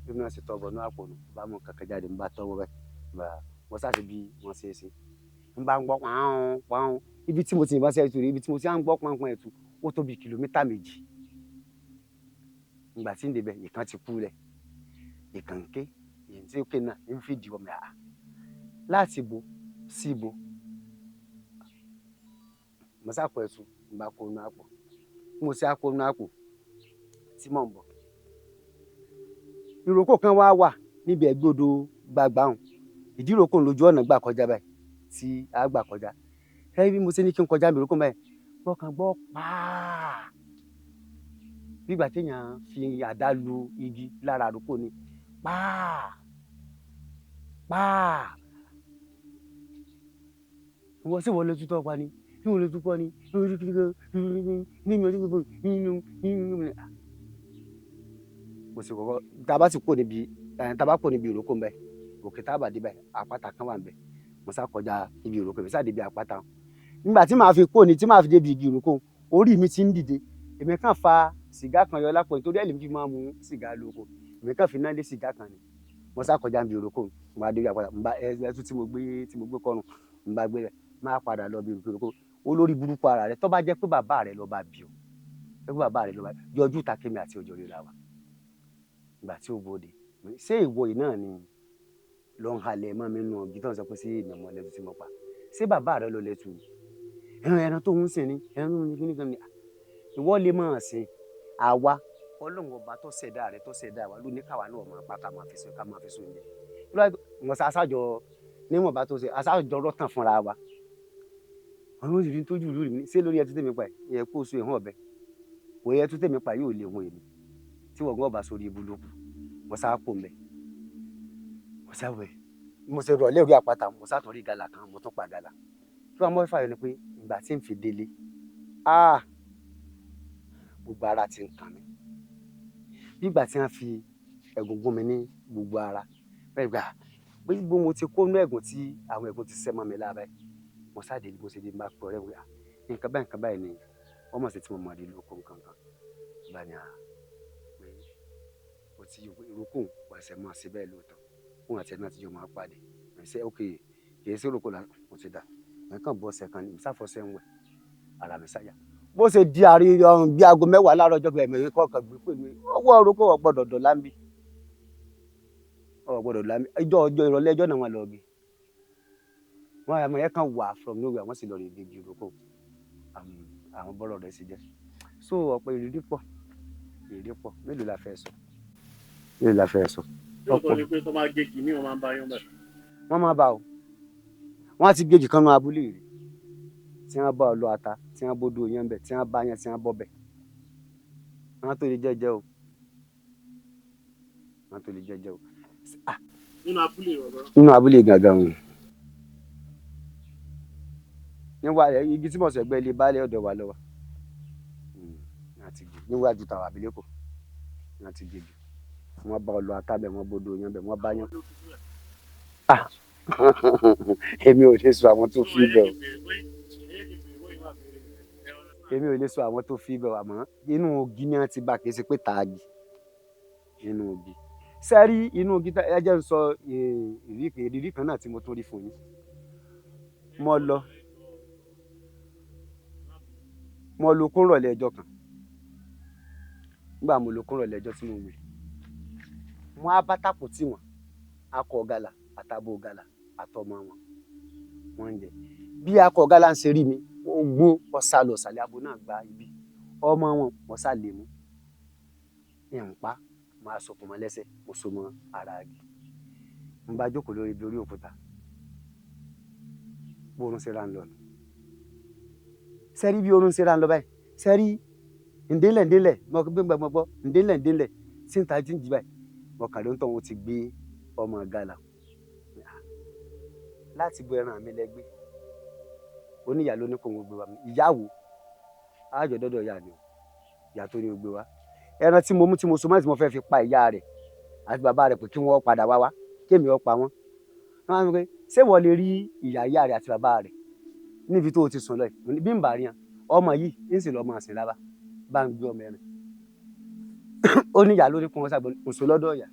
bí wọ́n ṣe tọ́ bọ̀ ní àpò nù bá mú kankan jáde ń bá tọ́wọ́ bẹ́ẹ̀ bá wọ́n sáà bí wọ́n ṣe é ṣe ń bá ń gbọ́ pààrùn pààrùn ibi tí mo ti yìnbọn sí ẹtù rè ibi tí mo ti à ń gbọ́ pààrùn ẹtù ó tó bí kìlómítà 2. Ìgbà tí ń débẹ̀ ìkan ti kú lẹ̀ ìkan ń ké èyí tí ó ké náà ń fi dìbò mi láti bo sí bo mo sá kọ ẹtù ń bá kó inú àpò mo ṣe àpò inú àpò tí mò ń bọ̀. Ìrókò kan wá wà níbi ẹ̀gbẹ́ odò gbàgbà hàn ìdí ìrókò ń lójú ọ̀nà gbà kọjá báyìí tí a gbà kọjá. Ẹ bí mo ṣe ní kí n kọjá mi ìrókò báyìí wọ́n kàn gbọ́ pàá bí ìgbà téèyàn fi àdá lu igi lára ìrókò ni pàá pàá wọ́n sì wọlé tútọ́ pa ni ní wọlé tútọ́ ni mo sì kọ́kọ́ tá a bá sì kó níbi tá a bá kó níbi ìrókò mbẹ òkè tá a bá dé báyìí àpáta kan wà mbẹ mo sá kọjá ibi ìrókò mi sá débi àpáta nígbà tí màá fi kó ni tí màá fi débi igi ìrókò orí mi ti ń dìde èmi kàn fa sìgá kan yọ lápò nítorí ẹ̀ lèmi fi máa mu sìgá lóko èmi kàn fi náà lé sìgá kan ni mo sá kọjá ibi ìrókò mo bá débi àpáta mo bá ẹtú tí mo gbé kọrùn mo bá gbé rẹ máa padà lọ bí ìrókò olórí burúkú ara rẹ tó bá jẹ́ pé bàbá rẹ ló bá bí o pé bàbá rẹ ló bá yọjú ta kémi àti ọjọ́ ríra wa. Ìgbà tí ó bóde ṣé ìwọ yìí náà ni ló ń halẹ̀ mọ́ mi nù ọ̀gí tó ń sọ pé sí èmi ọmọ lẹ́tù tí mo pa ṣé bàbá rẹ ló lẹ́tù ni ẹran tó ń sìn ni ẹran tó ń ní kíní ìwọ lè máa sìn àwa Ọlọ́run ọba tó ṣẹ̀dá rẹ tó ṣẹ̀dá wa ló ní káwa náà máa pa ká máa fi sùn ká máa fi sùn jẹ wọn sá aṣájọ níwọ̀n bá tó ṣe aṣájọ rọ́tàn fúnra wa àwọn oṣù tó jù lórí mi ṣé lórí ẹtú tèmi pa ẹ kó oṣù ẹ̀hún ọ̀bẹ kò yẹ ẹtú tèmi pa yóò lè hun èmi tí wọ́n gbọ́ bá sórí ibu lókù mo sá kó mbẹ mo sá wẹ̀ mo ṣe rọ̀ lórí àpáta mo sá tún rí gàlà kan mo tún pa gàlà kí wọ́n mọ́ fàyọ ni pé ìgbà tí n fi délé gbogbo ara ti ń kàn mí bí ìgbà tí wọ́n fi ẹ̀gún gún mi ní gbogbo ara bẹ́ẹ̀ gbà gbogbo mo ti kó nú ẹ̀gún tí àwọn ẹ̀gún ti sẹ́ mọ́ mi lára báyìí mo sá délé mo ṣe dé bá pọ̀ rẹ̀ wíwá nǹkan báyìí ni wọ́n mọ̀ sí tí mo mọ̀ rí lóko nǹkan kan bá ní à pé o ti ìrókò wà ṣe máa ṣe bẹ́ẹ̀ lóòótọ́ òun àti ẹ̀ náà ti jọ máa pàdé ṣe ok Kì í sí roko là mo ti dà. Mo kàn bọ́ ọ̀sẹ̀ kan ní ìsáfọ́sẹ̀ ń wẹ̀. Ara mi sáyà. Bó ṣe di àárín ọrùn bí aago 10 láàárọ̀ ọjọ́ kẹrin mi kọ̀ọ̀kan gbé pè mí. Ọwọ́ orúkọ ò gbọ́dọ̀ dọ̀lá ń bí. Ò gbọ́dọ̀ dọ̀lá ń bí. Ọjọ́ ọjọ́ ìrọ̀lẹ́ ọjọ́ náà wọ́n lọ gé. Wọ́n àmọ́ ẹ̀ kan wà from nowhere wọ́n sì lọ rí igi ìrókò. Àwọn bọ́rọ̀ rẹ̀ sì jẹ́. So ọ̀pọ̀ ìrírí pọ̀. Ìrírí pọ̀. Mélòó la fẹ́ sọ? Mélòó la fẹ́ sọ? Lóòótọ́ ni pé tó máa gé igi ní wọ́n máa ń bá yán bẹ̀. Wọ́n máa bá o. Wọ́n á ti gé igi kan nínú abúlé rẹ̀. Tí wọ́n bá ọ lọ ata, tí wọ́n bódú oyán bẹ̀, tí wọ́n bá yán, tí wọ́n bọ́ bẹ̀. Wọ́n tó lè jẹ́jẹ́ o. Wọ́n tó lè jẹ́jẹ́ o. Nínú abúlé ọ̀rọ̀. Nínú abúlé gangan o. Níwá igi tí mo sọ ẹgbẹ́ ilé baálé ọ̀dọ̀ wa lọ́wọ́. Àti igi níwájú tàwa abilékọ. Wọ́n ti gé igi. Wọ́n bá ọ lọ ata bẹ̀, wọ́n bódú oyán bẹ̀, wọ́n bá yán. Èmi ò lè sọ àwọn tó fi bẹ̀ o. Èmi ò lè sọ àwọn tó fi bẹ̀ o, àmọ́ inú igi ni wọ́n ti bá, kì í ṣe pé tààgì. Inú igi. Ṣé rí inú igi ẹ jẹ́ n sọ ìrírí kan náà tí mo tún rí fún yín. Mo lọ. Mo lo kún ìrọ̀lẹ́ ọjọ́ kan. Nígbà mo lo kún ìrọ̀lẹ́ ọjọ́ tí mo wí. Mo á bá tàpọ̀ tí wọ́n, akọ gàlà àtàbò gàlà àtọmọ wọn. Wọ́n ń jẹ. Bí akọ gàlà ń ṣe rí mi, ó gbó ọ̀sà lọ sàlẹ̀ abo náà gba ibi. Ọmọ wọn wọ́n sá lè mú. Ẹ̀ ń pa, màá sọkún mọ́ lẹ́sẹ̀, mo so mọ́ ara igi. Mo bá jókòó lórí ibi orí òkúta. Bó orun ṣe ra ń lọ nù. Ṣé rí bí orun ṣe ra ń lọ báyìí? Ṣé rí ǹdélẹ̀ ǹdélẹ̀, mo gbé gbọ́ gbọ́, ǹdélẹ̀ ǹdélẹ̀, tí ń ta tí ń jí báyìí. Mo kàn ló ń tọ́ wọn ti gbé ọmọ gàlà. Láti bo ẹran mi lẹ́gbẹ́. Oníyà ló ní kó wọn gbé wa. Ìyá wo? Á jọ dọ́dọ̀ ìyá mi o. Ìyá tó ní o gbé wa. Ẹran tí mo mú tí mo so mọ́ tí mo fẹ́ fi pa ìyá rẹ̀ àti bàbá rẹ̀ pé kí wọ́n padà wá wá, kí èmi ó pa wọ́n. Wọ́n á sọ pé ṣé ìwọ lè rí ìyá ìyá rẹ̀ àti bàbá rẹ̀ níbi tó o ti sùn lọ yìí? Bí n bá rí wọn, ọmọ yìí ń sì lọ máa sìn lába. Bá ń gbé ọmọ ẹran. Ó ní ìyá ló ní kó wọn sábà kò sọ lọ́dọ̀ ìyá.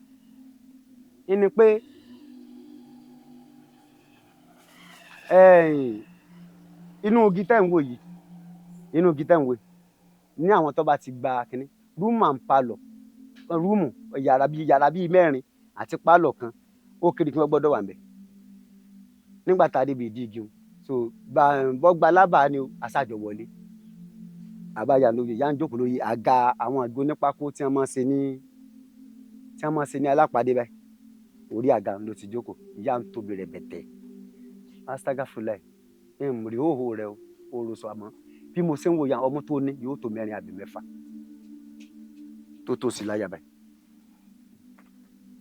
Ìní pé inú igi tẹ́ ń wò yìí, inú igi tẹ́ ń wò yìí, ní àwọn tó bá ti gba kínní, rúùmù and pálọ̀, rúùmù yàrá bíi mẹ́rin àti pálọ̀ kan, ó kéré kí wọ́n gbọ́dọ̀ wà ńbẹ̀. Nígbà tá a débi ìdí igi un, so bọ́ gba lábàá ni o, aṣáájọ wọlé. Àbáyá lóye, ìyá ń jókòó lórí àga àwọn àgbo onípákó tí wọ́n máa ń ṣe ní, tí wọ́n máa ń ṣe ní alápàdé báyìí. Orí àga ló ti jókòó, ìyá ń tóbi rẹ̀bẹ̀tẹ̀. Astagfirullah, ń rí hóhó rẹ o, ó ro sọ àmọ́. Bí mo ṣe ń wo ìyá ọmọ tó ní yóò tó mẹ́rin àbí mẹ́fà. Tó tó sí láyà báyìí.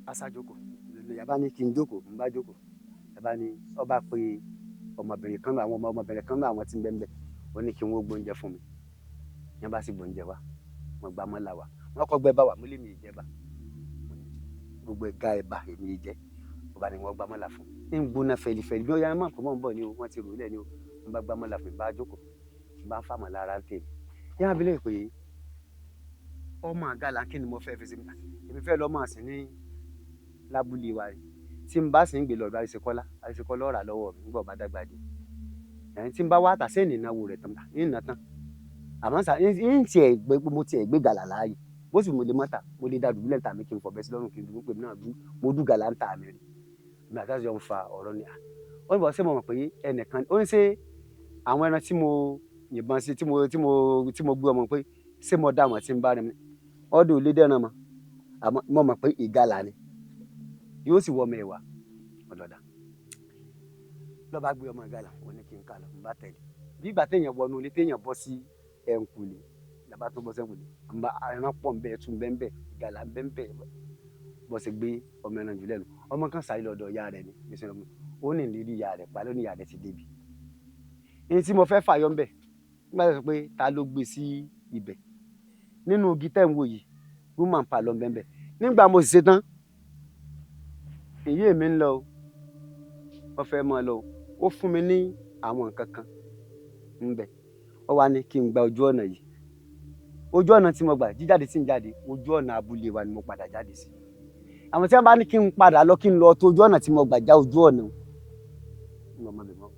Aṣájókòó, ìyá bá ní kí n jókòó, n bá jókòó. Ìyá bá ní, ó bá pe ọmọbìnrin kan náà, àwọn ọmọbìnrin kan náà àwọn tí ń bẹ ńbẹ̀. Ó ní kí wọ́n gbé oúnjẹ fún mi. Ìyá bá sì gbé oúnjẹ wá, wọ́n gba mọ́là wá. Wọ́n kọ́ gbẹ bá wà, mo lé mi ìjẹba. Gbogbo ẹ̀ga ẹ̀bà èmi jẹ. Ó bá ní wọ́n gba mọ́là fún mi. Ń gbóná fẹlifẹli bí ó yá máa pọ̀ mọ́ ń bọ̀ ni o, wọ́n ti rò ó lẹ̀ ni o. Mo bá gba mọ́là fún mi, bá jókòó, mo bá ń fàmọ́ lára ń tèmi. Ìyá mi lè pè é, ọmọ àgàlà kí ni mo fẹ́ fi ṣe? Èmi fẹ́ lọ máa sìn ní lábúlé wa rè. Tí n bá sì ń gbé lọ́dọ̀ Àríṣekọ́lá, Àríṣekọ́lá ó rà lọ́wọ́ mi nígbà ó bá dàgbà dé. Ẹ̀yin tí n bá wá tà sí ìnáwó rẹ̀ tán, ń ná tán. Àmọ́ ṣá, ń tiẹ̀ gbé, mo tiẹ̀ gbé gàlà láàyè. Bó sì mo lè mọ́ta, mo lè dá dùbúlẹ̀ ń ta mi kí n fọ̀bẹ sí lọ́rùn kí n dùbú pé èmi náà dú, mo dú gàlà ń ta mi rí. Èmi àti àṣìjọ ń fa ọ̀rọ̀ ni. Ó ní bọ̀ ṣé mo mọ̀ pé ẹnìkan, ó ní ṣé àwọn ẹran tí mo yìnbọn sí, tí mo gbé ọmọ pé ṣé mo dá wọn tí ń bá rìn mi. Ọdún ò lè dẹ́ran mọ́. Àmọ́ mo mọ̀ pé ìgalà ni. Yóò sì wọ ọmọ ẹ̀wà ọ̀dọ̀dà. Lọ bá gbé ọmọ ìgalà, ó ní kí n ká lọ, n bá tẹ̀lé. Bí ìgbà téèyàn wọnú ilé, téèyàn bọ́ sí ẹ̀ǹkùlé, làbá tó bọ́ sí ẹ̀ǹkùlé, n bá ẹran pọ̀ ń bẹ, ẹtu ń bẹ ń bẹ, ìgalà ń bẹ ń bẹ. Bọ́ sì gbé ọmọ ẹran jù lẹ́nu. Ọmọ kan sáré lọ́dọ̀ ìyá rẹ̀ ni, bí sẹ́nu ọmọ. Ó ní ìrírí ìyá rẹ̀ pa lónìí, ìyá rẹ̀ ti débi. Ní tí mo fẹ́ fàyọ ń bẹ̀, nígbà tó sọ pé ta ló gbé sí ibẹ̀. Nínú igi tẹ́ ń wò yìí, woman pa lọ bẹ́ẹ̀ bẹ́ẹ̀. Nígbà mo sì ṣe tán, ìyé mi ń lọ o, wọ́n fẹ́ máa lọ o. Ó fún mi ní àwọn nǹkan kan ń bẹ̀. Ó wá ní kí n gba ojú ọ̀nà yìí. Ojú ọ̀nà tí mo gbà, jíjáde tí ń jáde, ojú ọ̀nà abúlé wa ni mo padà jáde sí. Àwọn tí wọ́n bá ní kí n padà lọ kí n lọ tó ojú ọ̀nà tí mo gbà já ojú ọ̀nà. Ń ọmọ mi mọ́.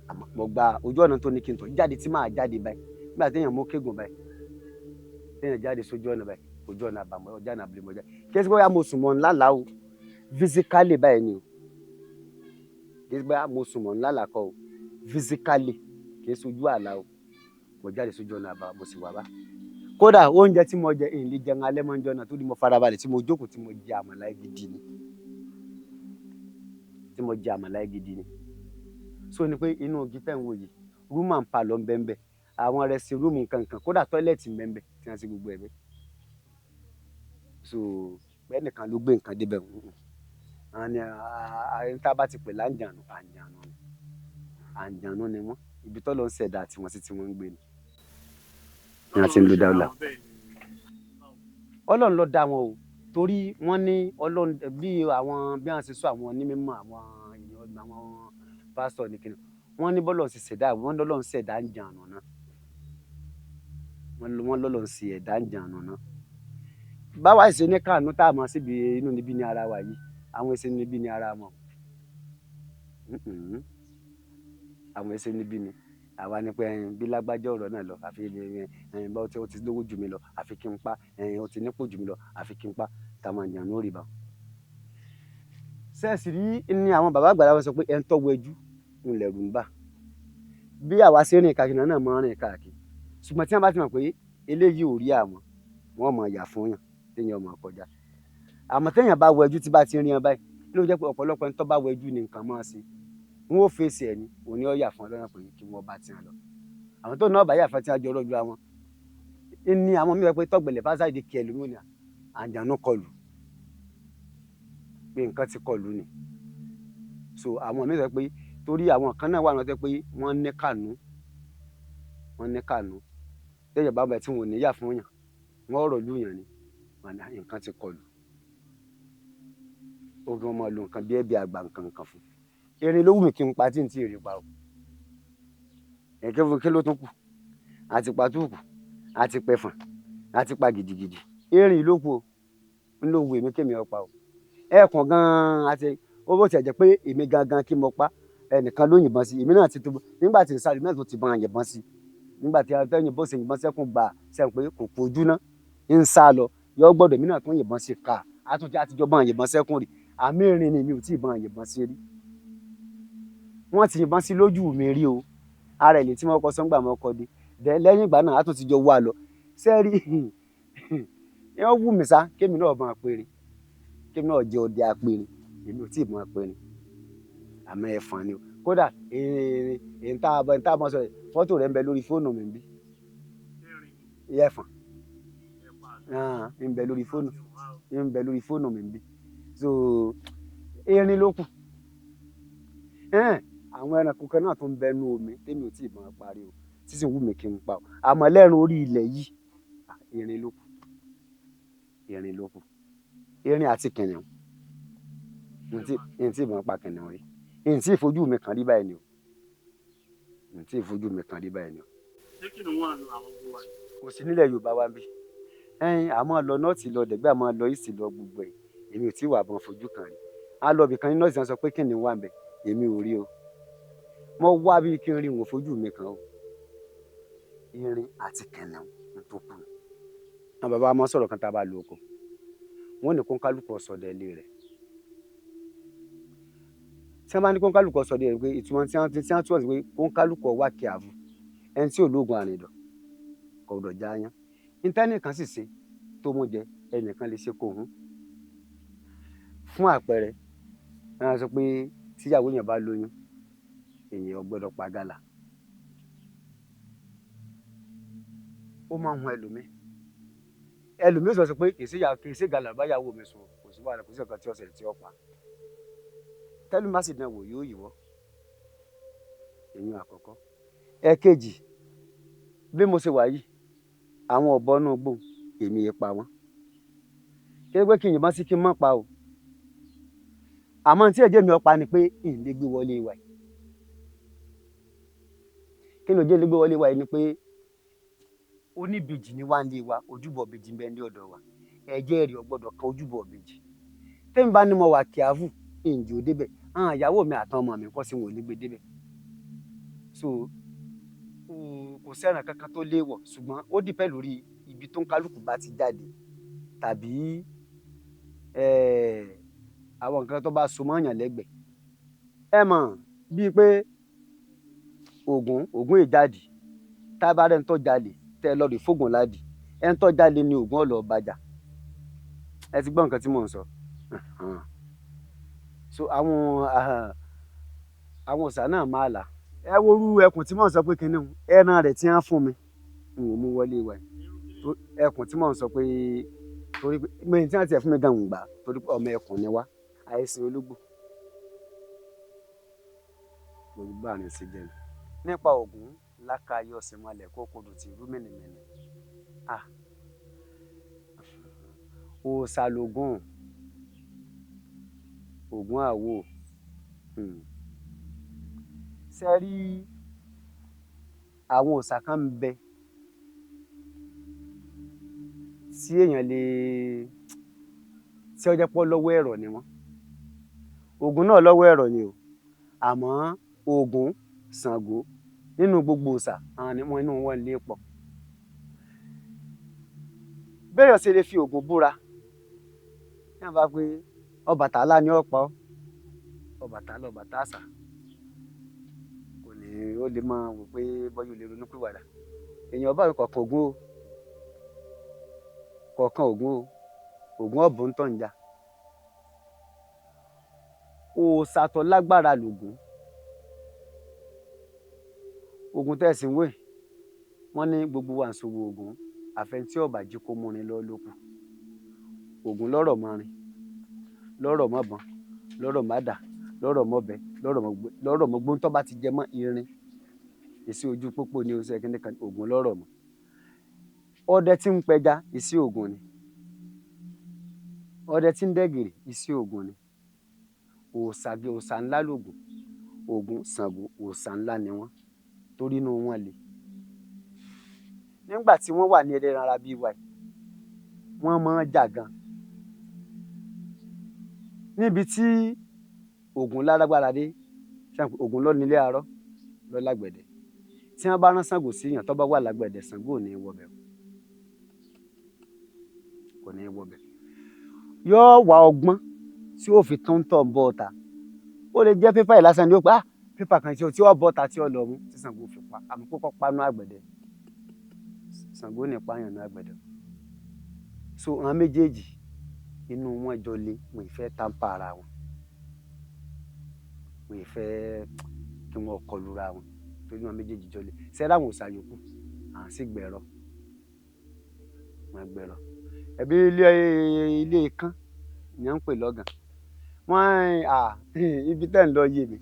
Àmọ́ mo gba ojú ọ̀nà tó ní kí n tọ̀ jáde tí máa jáde báyìí. Nígbà téèyàn mú kéègùn báyìí, téèyàn jáde sójú ọ̀nà báyìí, ojú ọ̀nà àbàmọ́, ọjà ọ̀nà àbúlé mọ́jà. Kí ẹ sì bóyá mo sùn mọ́ ńlá làá o, physically báyìí ni o. Kì í ṣe bóyá mo sùn mọ́ ńlá làá kọ́ o, physically kì í ṣojú àlá o. Mo jáde sójú ọ̀nà àbá, mo sì wà bá. Kódà oúnjẹ tí mo jẹ, ìlí jẹun alẹ́ mọ́ ń jọ náà tó di mo farabalẹ̀ tí mo jókòó tí mo jẹ àmàlà gidi ni. Tí mo jẹ àmàlà gidi ni. So ni pé inú igi tẹ́ ń wò yìí, room and parlour ń bẹ ń bẹ, àwọn rest room nǹkan kan, kódà toilet ń bẹ ń bẹ tí wọ́n ti gbogbo ẹ̀ bẹ́ẹ̀. So ẹnìkan ló gbé nǹkan débẹ̀. Àwọn ni ẹni tá a bá ti pè láǹjànú, àǹjànú ni. Àǹjànú ni wọ́n. Ibi tó lọ ń ṣẹ̀dá tiwọn sí tí wọ́n ń gbé ni. Ní wọ́n ti ń lo dáúlà. Ọlọ́run ló dá wọn o, torí wọ́n ní Ọlọ́run bí àwọn bí wọ́n ṣe sọ àwọn onímọ̀ àwọn èèyàn àwọn pásítọ̀ ní kíni. Wọ́n ní bọ́lọ̀ ṣe ṣẹ̀dá, wọ́n lọ́lọ́run ṣẹ̀dá àǹjànú náà. Wọ́n lọ́lọ́run ṣe ẹ̀dá àǹjànú náà. Báwa ṣe ní káànú tá a mọ̀ síbi inú níbí ní ara wa yìí, àwọn ẹsẹ̀ níbí ní ara wọn. Àwọn ẹsẹ̀ níbí ni. Àwa ní pé ẹyin bí lágbájá ọ̀rọ̀ náà lọ, àfi ẹyin bá ó ti lówó jù mí lọ, àfi kí n pa, ẹyin ó ti nípò jù mí lọ, àfi kí n pa, táwọn àǹjànú ò rí bá. Ṣẹ́ẹ̀sì rí ni àwọn bàbá àgbàlagbà sọ pé ẹni tó wẹjú ń lẹ̀rù ń bà. Bí àwa ṣe rìn káàkiri náà máa ń rìn káàkiri. Ṣùgbọ́n tí wọ́n bá ti mọ̀ pé eléyìí ò rí àwọn, wọ́n mọ̀ yà fún yàn téèyàn mọ̀ kọjá. Àmọ́ téèyàn bá wẹjú tí bá ti rí wọn báyìí, ló jẹ́ pé ọ̀pọ̀lọpọ̀ ẹni tó bá wẹjú ni nǹkan máa ṣe. Wọ́n ó fèsì ẹ̀ ní, òun ni ó yà fún ọ lọ́nà pé kí wọ́n bá tiwọn lọ. Àwọn tó náà bá yà fún tí wọ́n jọ rọ́jú àwọn. Ní àwọn mìíràn pé tọ́gbẹ̀lẹ̀ bá sáà di kí ẹlòmíràn ní àǹjànú kọlù. Pé nǹkan ti kọlù ni. So àwọn mìíràn pé torí àwọn kan náà wà lọ́tẹ́ pé wọ́n ní kànú. Wọ́n ní kànú. Téèyàn bá bẹ tí wọn ò ní yà fún yàn, wọ́n rọ̀ lù yàn ni. Wọ́n ní nǹkan ti kọlù. Ó kí wọ́n máa lo nǹkan bí ẹbí àgbà nǹkan nǹkan fún. Erin ló wù mí kí n pa tí n tí ì rí pa o. Ẹ̀kẹ́ fún kí ló tún kù? Àti pa túùkù, àti pẹ̀fọ̀n, àti pa gidigidi. Erin ló kù o. Ń ló wù èmi kémi ó pa o. Ẹ̀ẹ̀kan gan-an àti ó bó ti jẹ́ pé èmi gangan kí mo pa, ẹnìkan ló yìnbọn sí. Èmi náà ti tó nígbà tí ń sáré, èmi náà tó ti bá yìnbọn sí. Nígbà tí atẹ́yìn bó ṣe yìnbọn sẹ́kùn gbà sẹ́kùn pé kò kojú ná, ń sá lọ. Yọ gbọ́dọ̀ èmi náà tún yìnbọn sí ká. Àtúntí àtijọ́ bá yìnbọn sẹ́kùn rí. Àmì erin ni mi ò tí ì bá yìnbọn sí rí. Wọ́n ti yìnbọn sí lójú mi rí o. Ara ẹni tí wọ́n kọ sọ́ngbà mọ́ kọ dé. Lẹ́yìn ìgbà náà a tún ti jọ wà lọ. Ṣé rí? Ẹ wù mí sá kémi náà máa perin. Kémi náà jẹ́ ọdẹ aperin. Èmi ò tí ì máa perin. Àmọ́ ẹ̀fọn ni o. Kódà èyí tá a bá sọ yìí, fọ́tò rẹ̀ ń bẹ lórí fóònù mi bí. Ẹ̀fọn. Ń bẹ lórí fóònù, ń bẹ lórí fóònù mi bí. So erin ló kù. Àwọn ẹranko kan náà tó ń bẹ nínú omi tèmi ò tí ì máa parí o. Tí sì ń wù mí kí n pa o. Àmọ́ lẹ́run orí ilẹ̀ yìí, erin ló kù. Erin ló kù. Erin àti kìnìún. N tí ì máa pa kìnìún rí. N tí ì fojú mi kàn rí báyìí ni o. N tí ì fojú mi kàn rí báyìí ni o. Ṣé kìnìún wà nínú àwọn ọmọ wa yìí? Kò sí nílẹ̀ Yorùbá wa bí. Ẹ̀yin a máa lọ nọ́ọ̀tì lọ dẹ̀gbẹ́, a máa lọ ìsì lọ gbogbo ẹ̀. Èmi ò tí ì wà bọ́n fojú kan rí. A lọ ibìkan ní nọ́ọ̀tì wọ́n sọ pé kìnìún wà ńbẹ̀. Èmi ò rí o. Mo wá bí kí n rí wọn fojú mi kan o. Erin àti kìnìún ń tó kù. Àwọn bàbá wa máa ń sọ̀rọ̀ kan tá a bá lọ oko. Wọ́n ní kó ń kálukú ọ̀sọ̀dẹ̀ ilé rẹ̀. Tí wọ́n bá ní kó ń kálukú ọ̀sọ̀dẹ̀ rẹ̀ pé ìtumọ̀ tí wọ́n túmọ̀ sí pé kó ń kálukú wá kí ààbò. Ẹni tí ò lóògùn àrìndọ̀ kò gbọdọ̀ já yán. Ìtẹ́nìkan sì ṣe tó mú jẹ, ẹnìkan lè ṣe kó hun. Fún àpẹẹrẹ, wọ́n á sọ pé tíyàwó èèyàn bá lóyún, èèyàn ò gbọdọ̀ pa gálà. Ó máa ń hun ẹlòmíì. Ẹlòmíì ó sọ pé kì í ṣe gálà bá ìyàwó mi sùn, kò sí wàhálà, kò sí nǹkan tí ó ṣẹlẹ̀ tí ó pa. Tẹ́lú má sì dán wò yóò yíwọ́. Èyí àkọ́kọ́. Ẹ̀kejì, bí mo ṣe wà yìí, àwọn ọ̀bọ inú igbó èmi è pa wọ́n. Kí pé kí n yìnbọn sí kí n má pa o. Àmọ́ tí ẹ̀jẹ̀ mi ó pa ni pé n lè gbé wọlé wa yìí. Kí ni ó jẹ́ lè gbé wọlé wa yìí ni pé oníbejì ni wá ń lé wa, ojúbọ ìbejì ń bẹ ní ọ̀dọ̀ wa. Ẹ̀jẹ̀ rẹ̀ ò gbọdọ̀ kan ojúbọ ìbejì. Tẹ́mi bá ní mo wà kíáfù, ǹjẹ́ ó débẹ̀. Àwọn ìyàwó mi àtàwọn ọmọ mi kọ́ sí wọn ò ní gbé débẹ̀. So kò sẹ́ran kankan tó léèwọ̀, ṣùgbọ́n ó dìpẹ́ lórí ibi tó ń kálukú bá ti jáde tàbí àwọn nǹkan tó bá so mọ́yàn lẹ́gbẹ̀ẹ́. Ẹ mọ̀ bíi pé Ògún ìjáde, tá a bá rẹ̀ ń tọ́ jalè tẹ́ ẹ lọ rí fógùn ládìí, ẹ ń tọ́ jalè ni Ògún ọ̀lọ́ bàjá. Ẹ ti gbọ́ nǹkan tí mò ń sọ. So àwọn òòṣà náà máa là. Ẹ wo irú ẹkùn tí mò ń sọ pé kinní un, ẹran rẹ̀ tí wọ́n fún mi, n ò mú wọlé wa yìí. Ẹkùn tí mò ń sọ pé torí pé mi tí wọ́n ti ẹ̀ fún mi gan ń gbà torí pé ọmọ ẹkùn ni wá, àìsàn ológbò. Gbogbo àrùn sì jẹ mi. Nípa Ògún lákàáyé ọ̀sìn mọ́lẹ̀ kó kodò tí rú mìnìmìnì. Òòṣà lògùn, Ògún àwo. Ṣé rí àwọn òòṣà kan ń bẹ tí èèyàn lè tí ó jẹ́ pé lọ́wọ́ ẹ̀rọ ni wọ́n. Ògún náà lọ́wọ́ ẹ̀rọ ni o, àmọ́ Ògún, Ṣàngó nínú gbogbo òòṣà àwọn ni wọ́n inú wọn lè pọ̀. Bẹ́ẹ̀ ṣe lè fi Ògún búra. Ní àbá pé Ọbàtálá ni ó pa ọ́, Ọbàtálá, Ọbàtásà. Kò ní ó lè máa wò pé bọ́yá ó lè ronú pìwàdà. Èèyàn ọba kọ̀ọ̀kan Ògún o, kọ̀ọ̀kan Ògún o, Ògún ọ̀bùn tó ń jà. Òòṣà tó lágbára lògún. Ògún tẹ̀sí ń wè, wọ́n ní gbogbo wa ń ṣòwò Ògún, àfẹn tí ọ̀bà jí kó múrin lọ lókù. Ògún lọ́rọ̀ mọ́rin, lọ́rọ̀ mọ́bọn, lọ́rọ̀ mádà, lọ́rọ̀ mọ́bẹ, lọ́rọ̀ mọ́gbó tó bá ti jẹ mọ́ irin. Èsì ojú pópó ni oṣù ẹ̀kíní kan, Ògún lọ́rọ̀ mọ́. Ọdẹ tí ń pẹja, ìsí Ògún ni. Ọdẹ tí ń dẹ́gìrì, ìsí Ògún ni. Òòṣà ńlá lògún. Ògún, Ṣàngó, òòṣà ńlá ni wọ́n torí inú wọn le. Nígbà tí wọ́n wà ní ẹlẹ́ran ara bíi wa yìí, wọ́n máa ń jà gan. Níbi tí Ògún lálágbára dé, Ògún ló nílé arọ́, ló lágbẹ̀dẹ. Tí wọ́n bá rán Ṣàngó sí èèyàn tó bá wà lágbẹ̀dẹ, Ṣàngó ò ní wọbẹ̀ o. Kò ní wọbẹ̀. Yóò wá ọgbọ́n tí ó fi tún tọ̀ ń bọ́ ọ̀tá. Ó lè jẹ́ pépà yìí lásán ni ó pa á, pépà kan tí ó bọ́ ọ̀tá tí ó lọ mú tí Ṣàngó fi pa. Àmọ́ kó kọ́ panú àgbẹ̀dẹ. Ṣàngó ní pààyàn ní àgbẹ̀dẹ. So àwọn méjèèjì inú wọn jọ le, wọn ì fẹ́ tàǹpà ara wọn. Wọn ì fẹ́ kí wọ́n kọlu ra wọn torí wọn méjèèjì jọ le. Ṣé láwọn òòṣà yòókù? À ń sì gbẹ̀rọ. Wọ́n gbẹ̀rọ. Ẹbí ilé ikán ni wọ́n ń pè lọ́gàn. Wọ́n ibi tẹ́ ń lọ yé mi.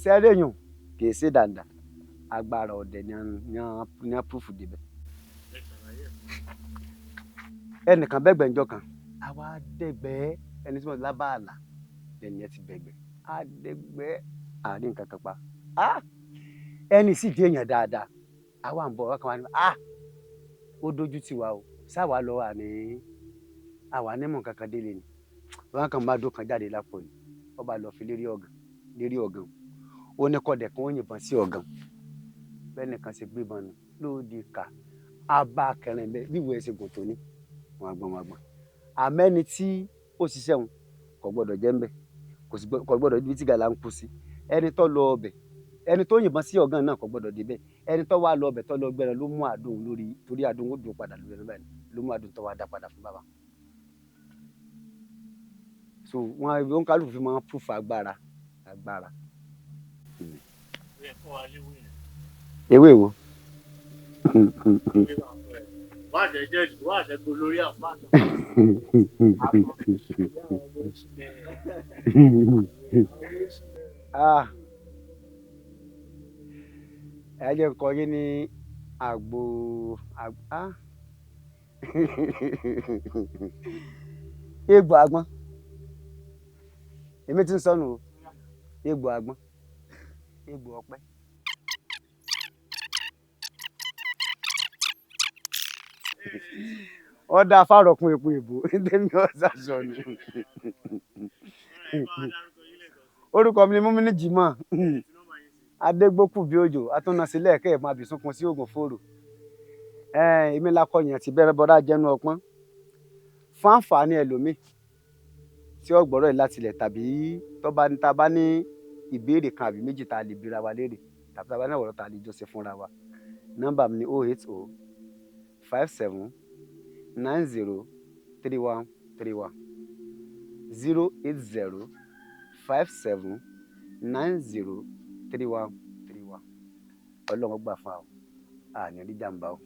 Sẹ́rẹ̀yùn kì í ṣe dàndà. Agbára ọdẹ ni wọ́n púfù débẹ̀. Ẹnìkan bẹ́gbẹ̀ ńjọ́ kan. Àwa dẹ́gbẹ́ ẹni tí wọ́n ti lábá àlà lẹ́ni ẹ ti bẹ̀gbẹ́. A dẹ́gbẹ́ àárín nǹkan kan pa. Ẹni sì jẹ́ èèyàn dáadáa. Àwa ń bọ̀ wá kan wá ní ó dojú tì wá o. Sáwa lọ wà ní àwa nímọ̀ kankan délé ni. Wọ́n kàn máa dún kan jáde lápò ni. Wọ́n bá lọ fi lérí ọ̀gàn, lérí ọ̀gàn. Ó ní kọ̀dẹ̀ kan ó yìnbọn sí ọ̀gàn. Bẹ́ẹ̀ nìkan ṣe gbébọn nù lóde ká. A bá kẹrin bẹ́ẹ̀ bí ìwé ṣe gùn tó ní. Wọ́n á gbọ́n, wọ́n á gbọ́n. Àmẹ́ni tí ó ṣiṣẹ́ òun kò gbọ́dọ̀ jẹ́ ńbẹ̀. Kò gbọ́dọ̀ ibi tí gàlà ń kú sí. Ẹni tó lọ ọbẹ̀, ẹni tó yìnbọn sí ọ̀gàn náà kò gbọ́dọ̀ débẹ̀. Ẹni tó wá lọ ọbẹ̀ tó lọ gbẹran ló mú àdó òun lórí torí àdó òun ó dùn padà lórí ẹnu báyìí ló mú àdó tó wá dá padà fún bàbá. So wọn ló ń kálukú fi máa ń púfù agbára, agbára. Ewé wo? Ẹ jẹ́ n kọ yín ní àgbo Egbò àgbọn. Èmi ti ń sọnù o. Egbò àgbọn. Egbò ọ̀pẹ. Ó dá fárọ̀kun epo èbó, tèmi ọ̀sà sọnù. Orúkọ mi ni Múmínì Jimoh Adégbókù bí òjò atúnasílẹ̀ kẹ́ ẹ̀ máa bì sunkún sí oògùn fòrò. Èmi lakọyàn tí bẹ́rẹ̀ bọ́dá jẹ́nu ọpọ́n fún àǹfààní ẹlòmíì tí ó gbọ́rọ̀ yìí láti ilẹ̀, tàbí tó bá ní, tá a bá ní ìbéèrè kan àbí méjì tá a lè bira wa léèrè, tàbí tá a bá ní ọ̀rọ̀ tá a lè jọ ṣe fúnra wa, nọ́mbà mi ni 080 57 90 31 31, 080 57 90 31 31. Ọlọ́run gbà fún wa o, àní rí jàǹbá o.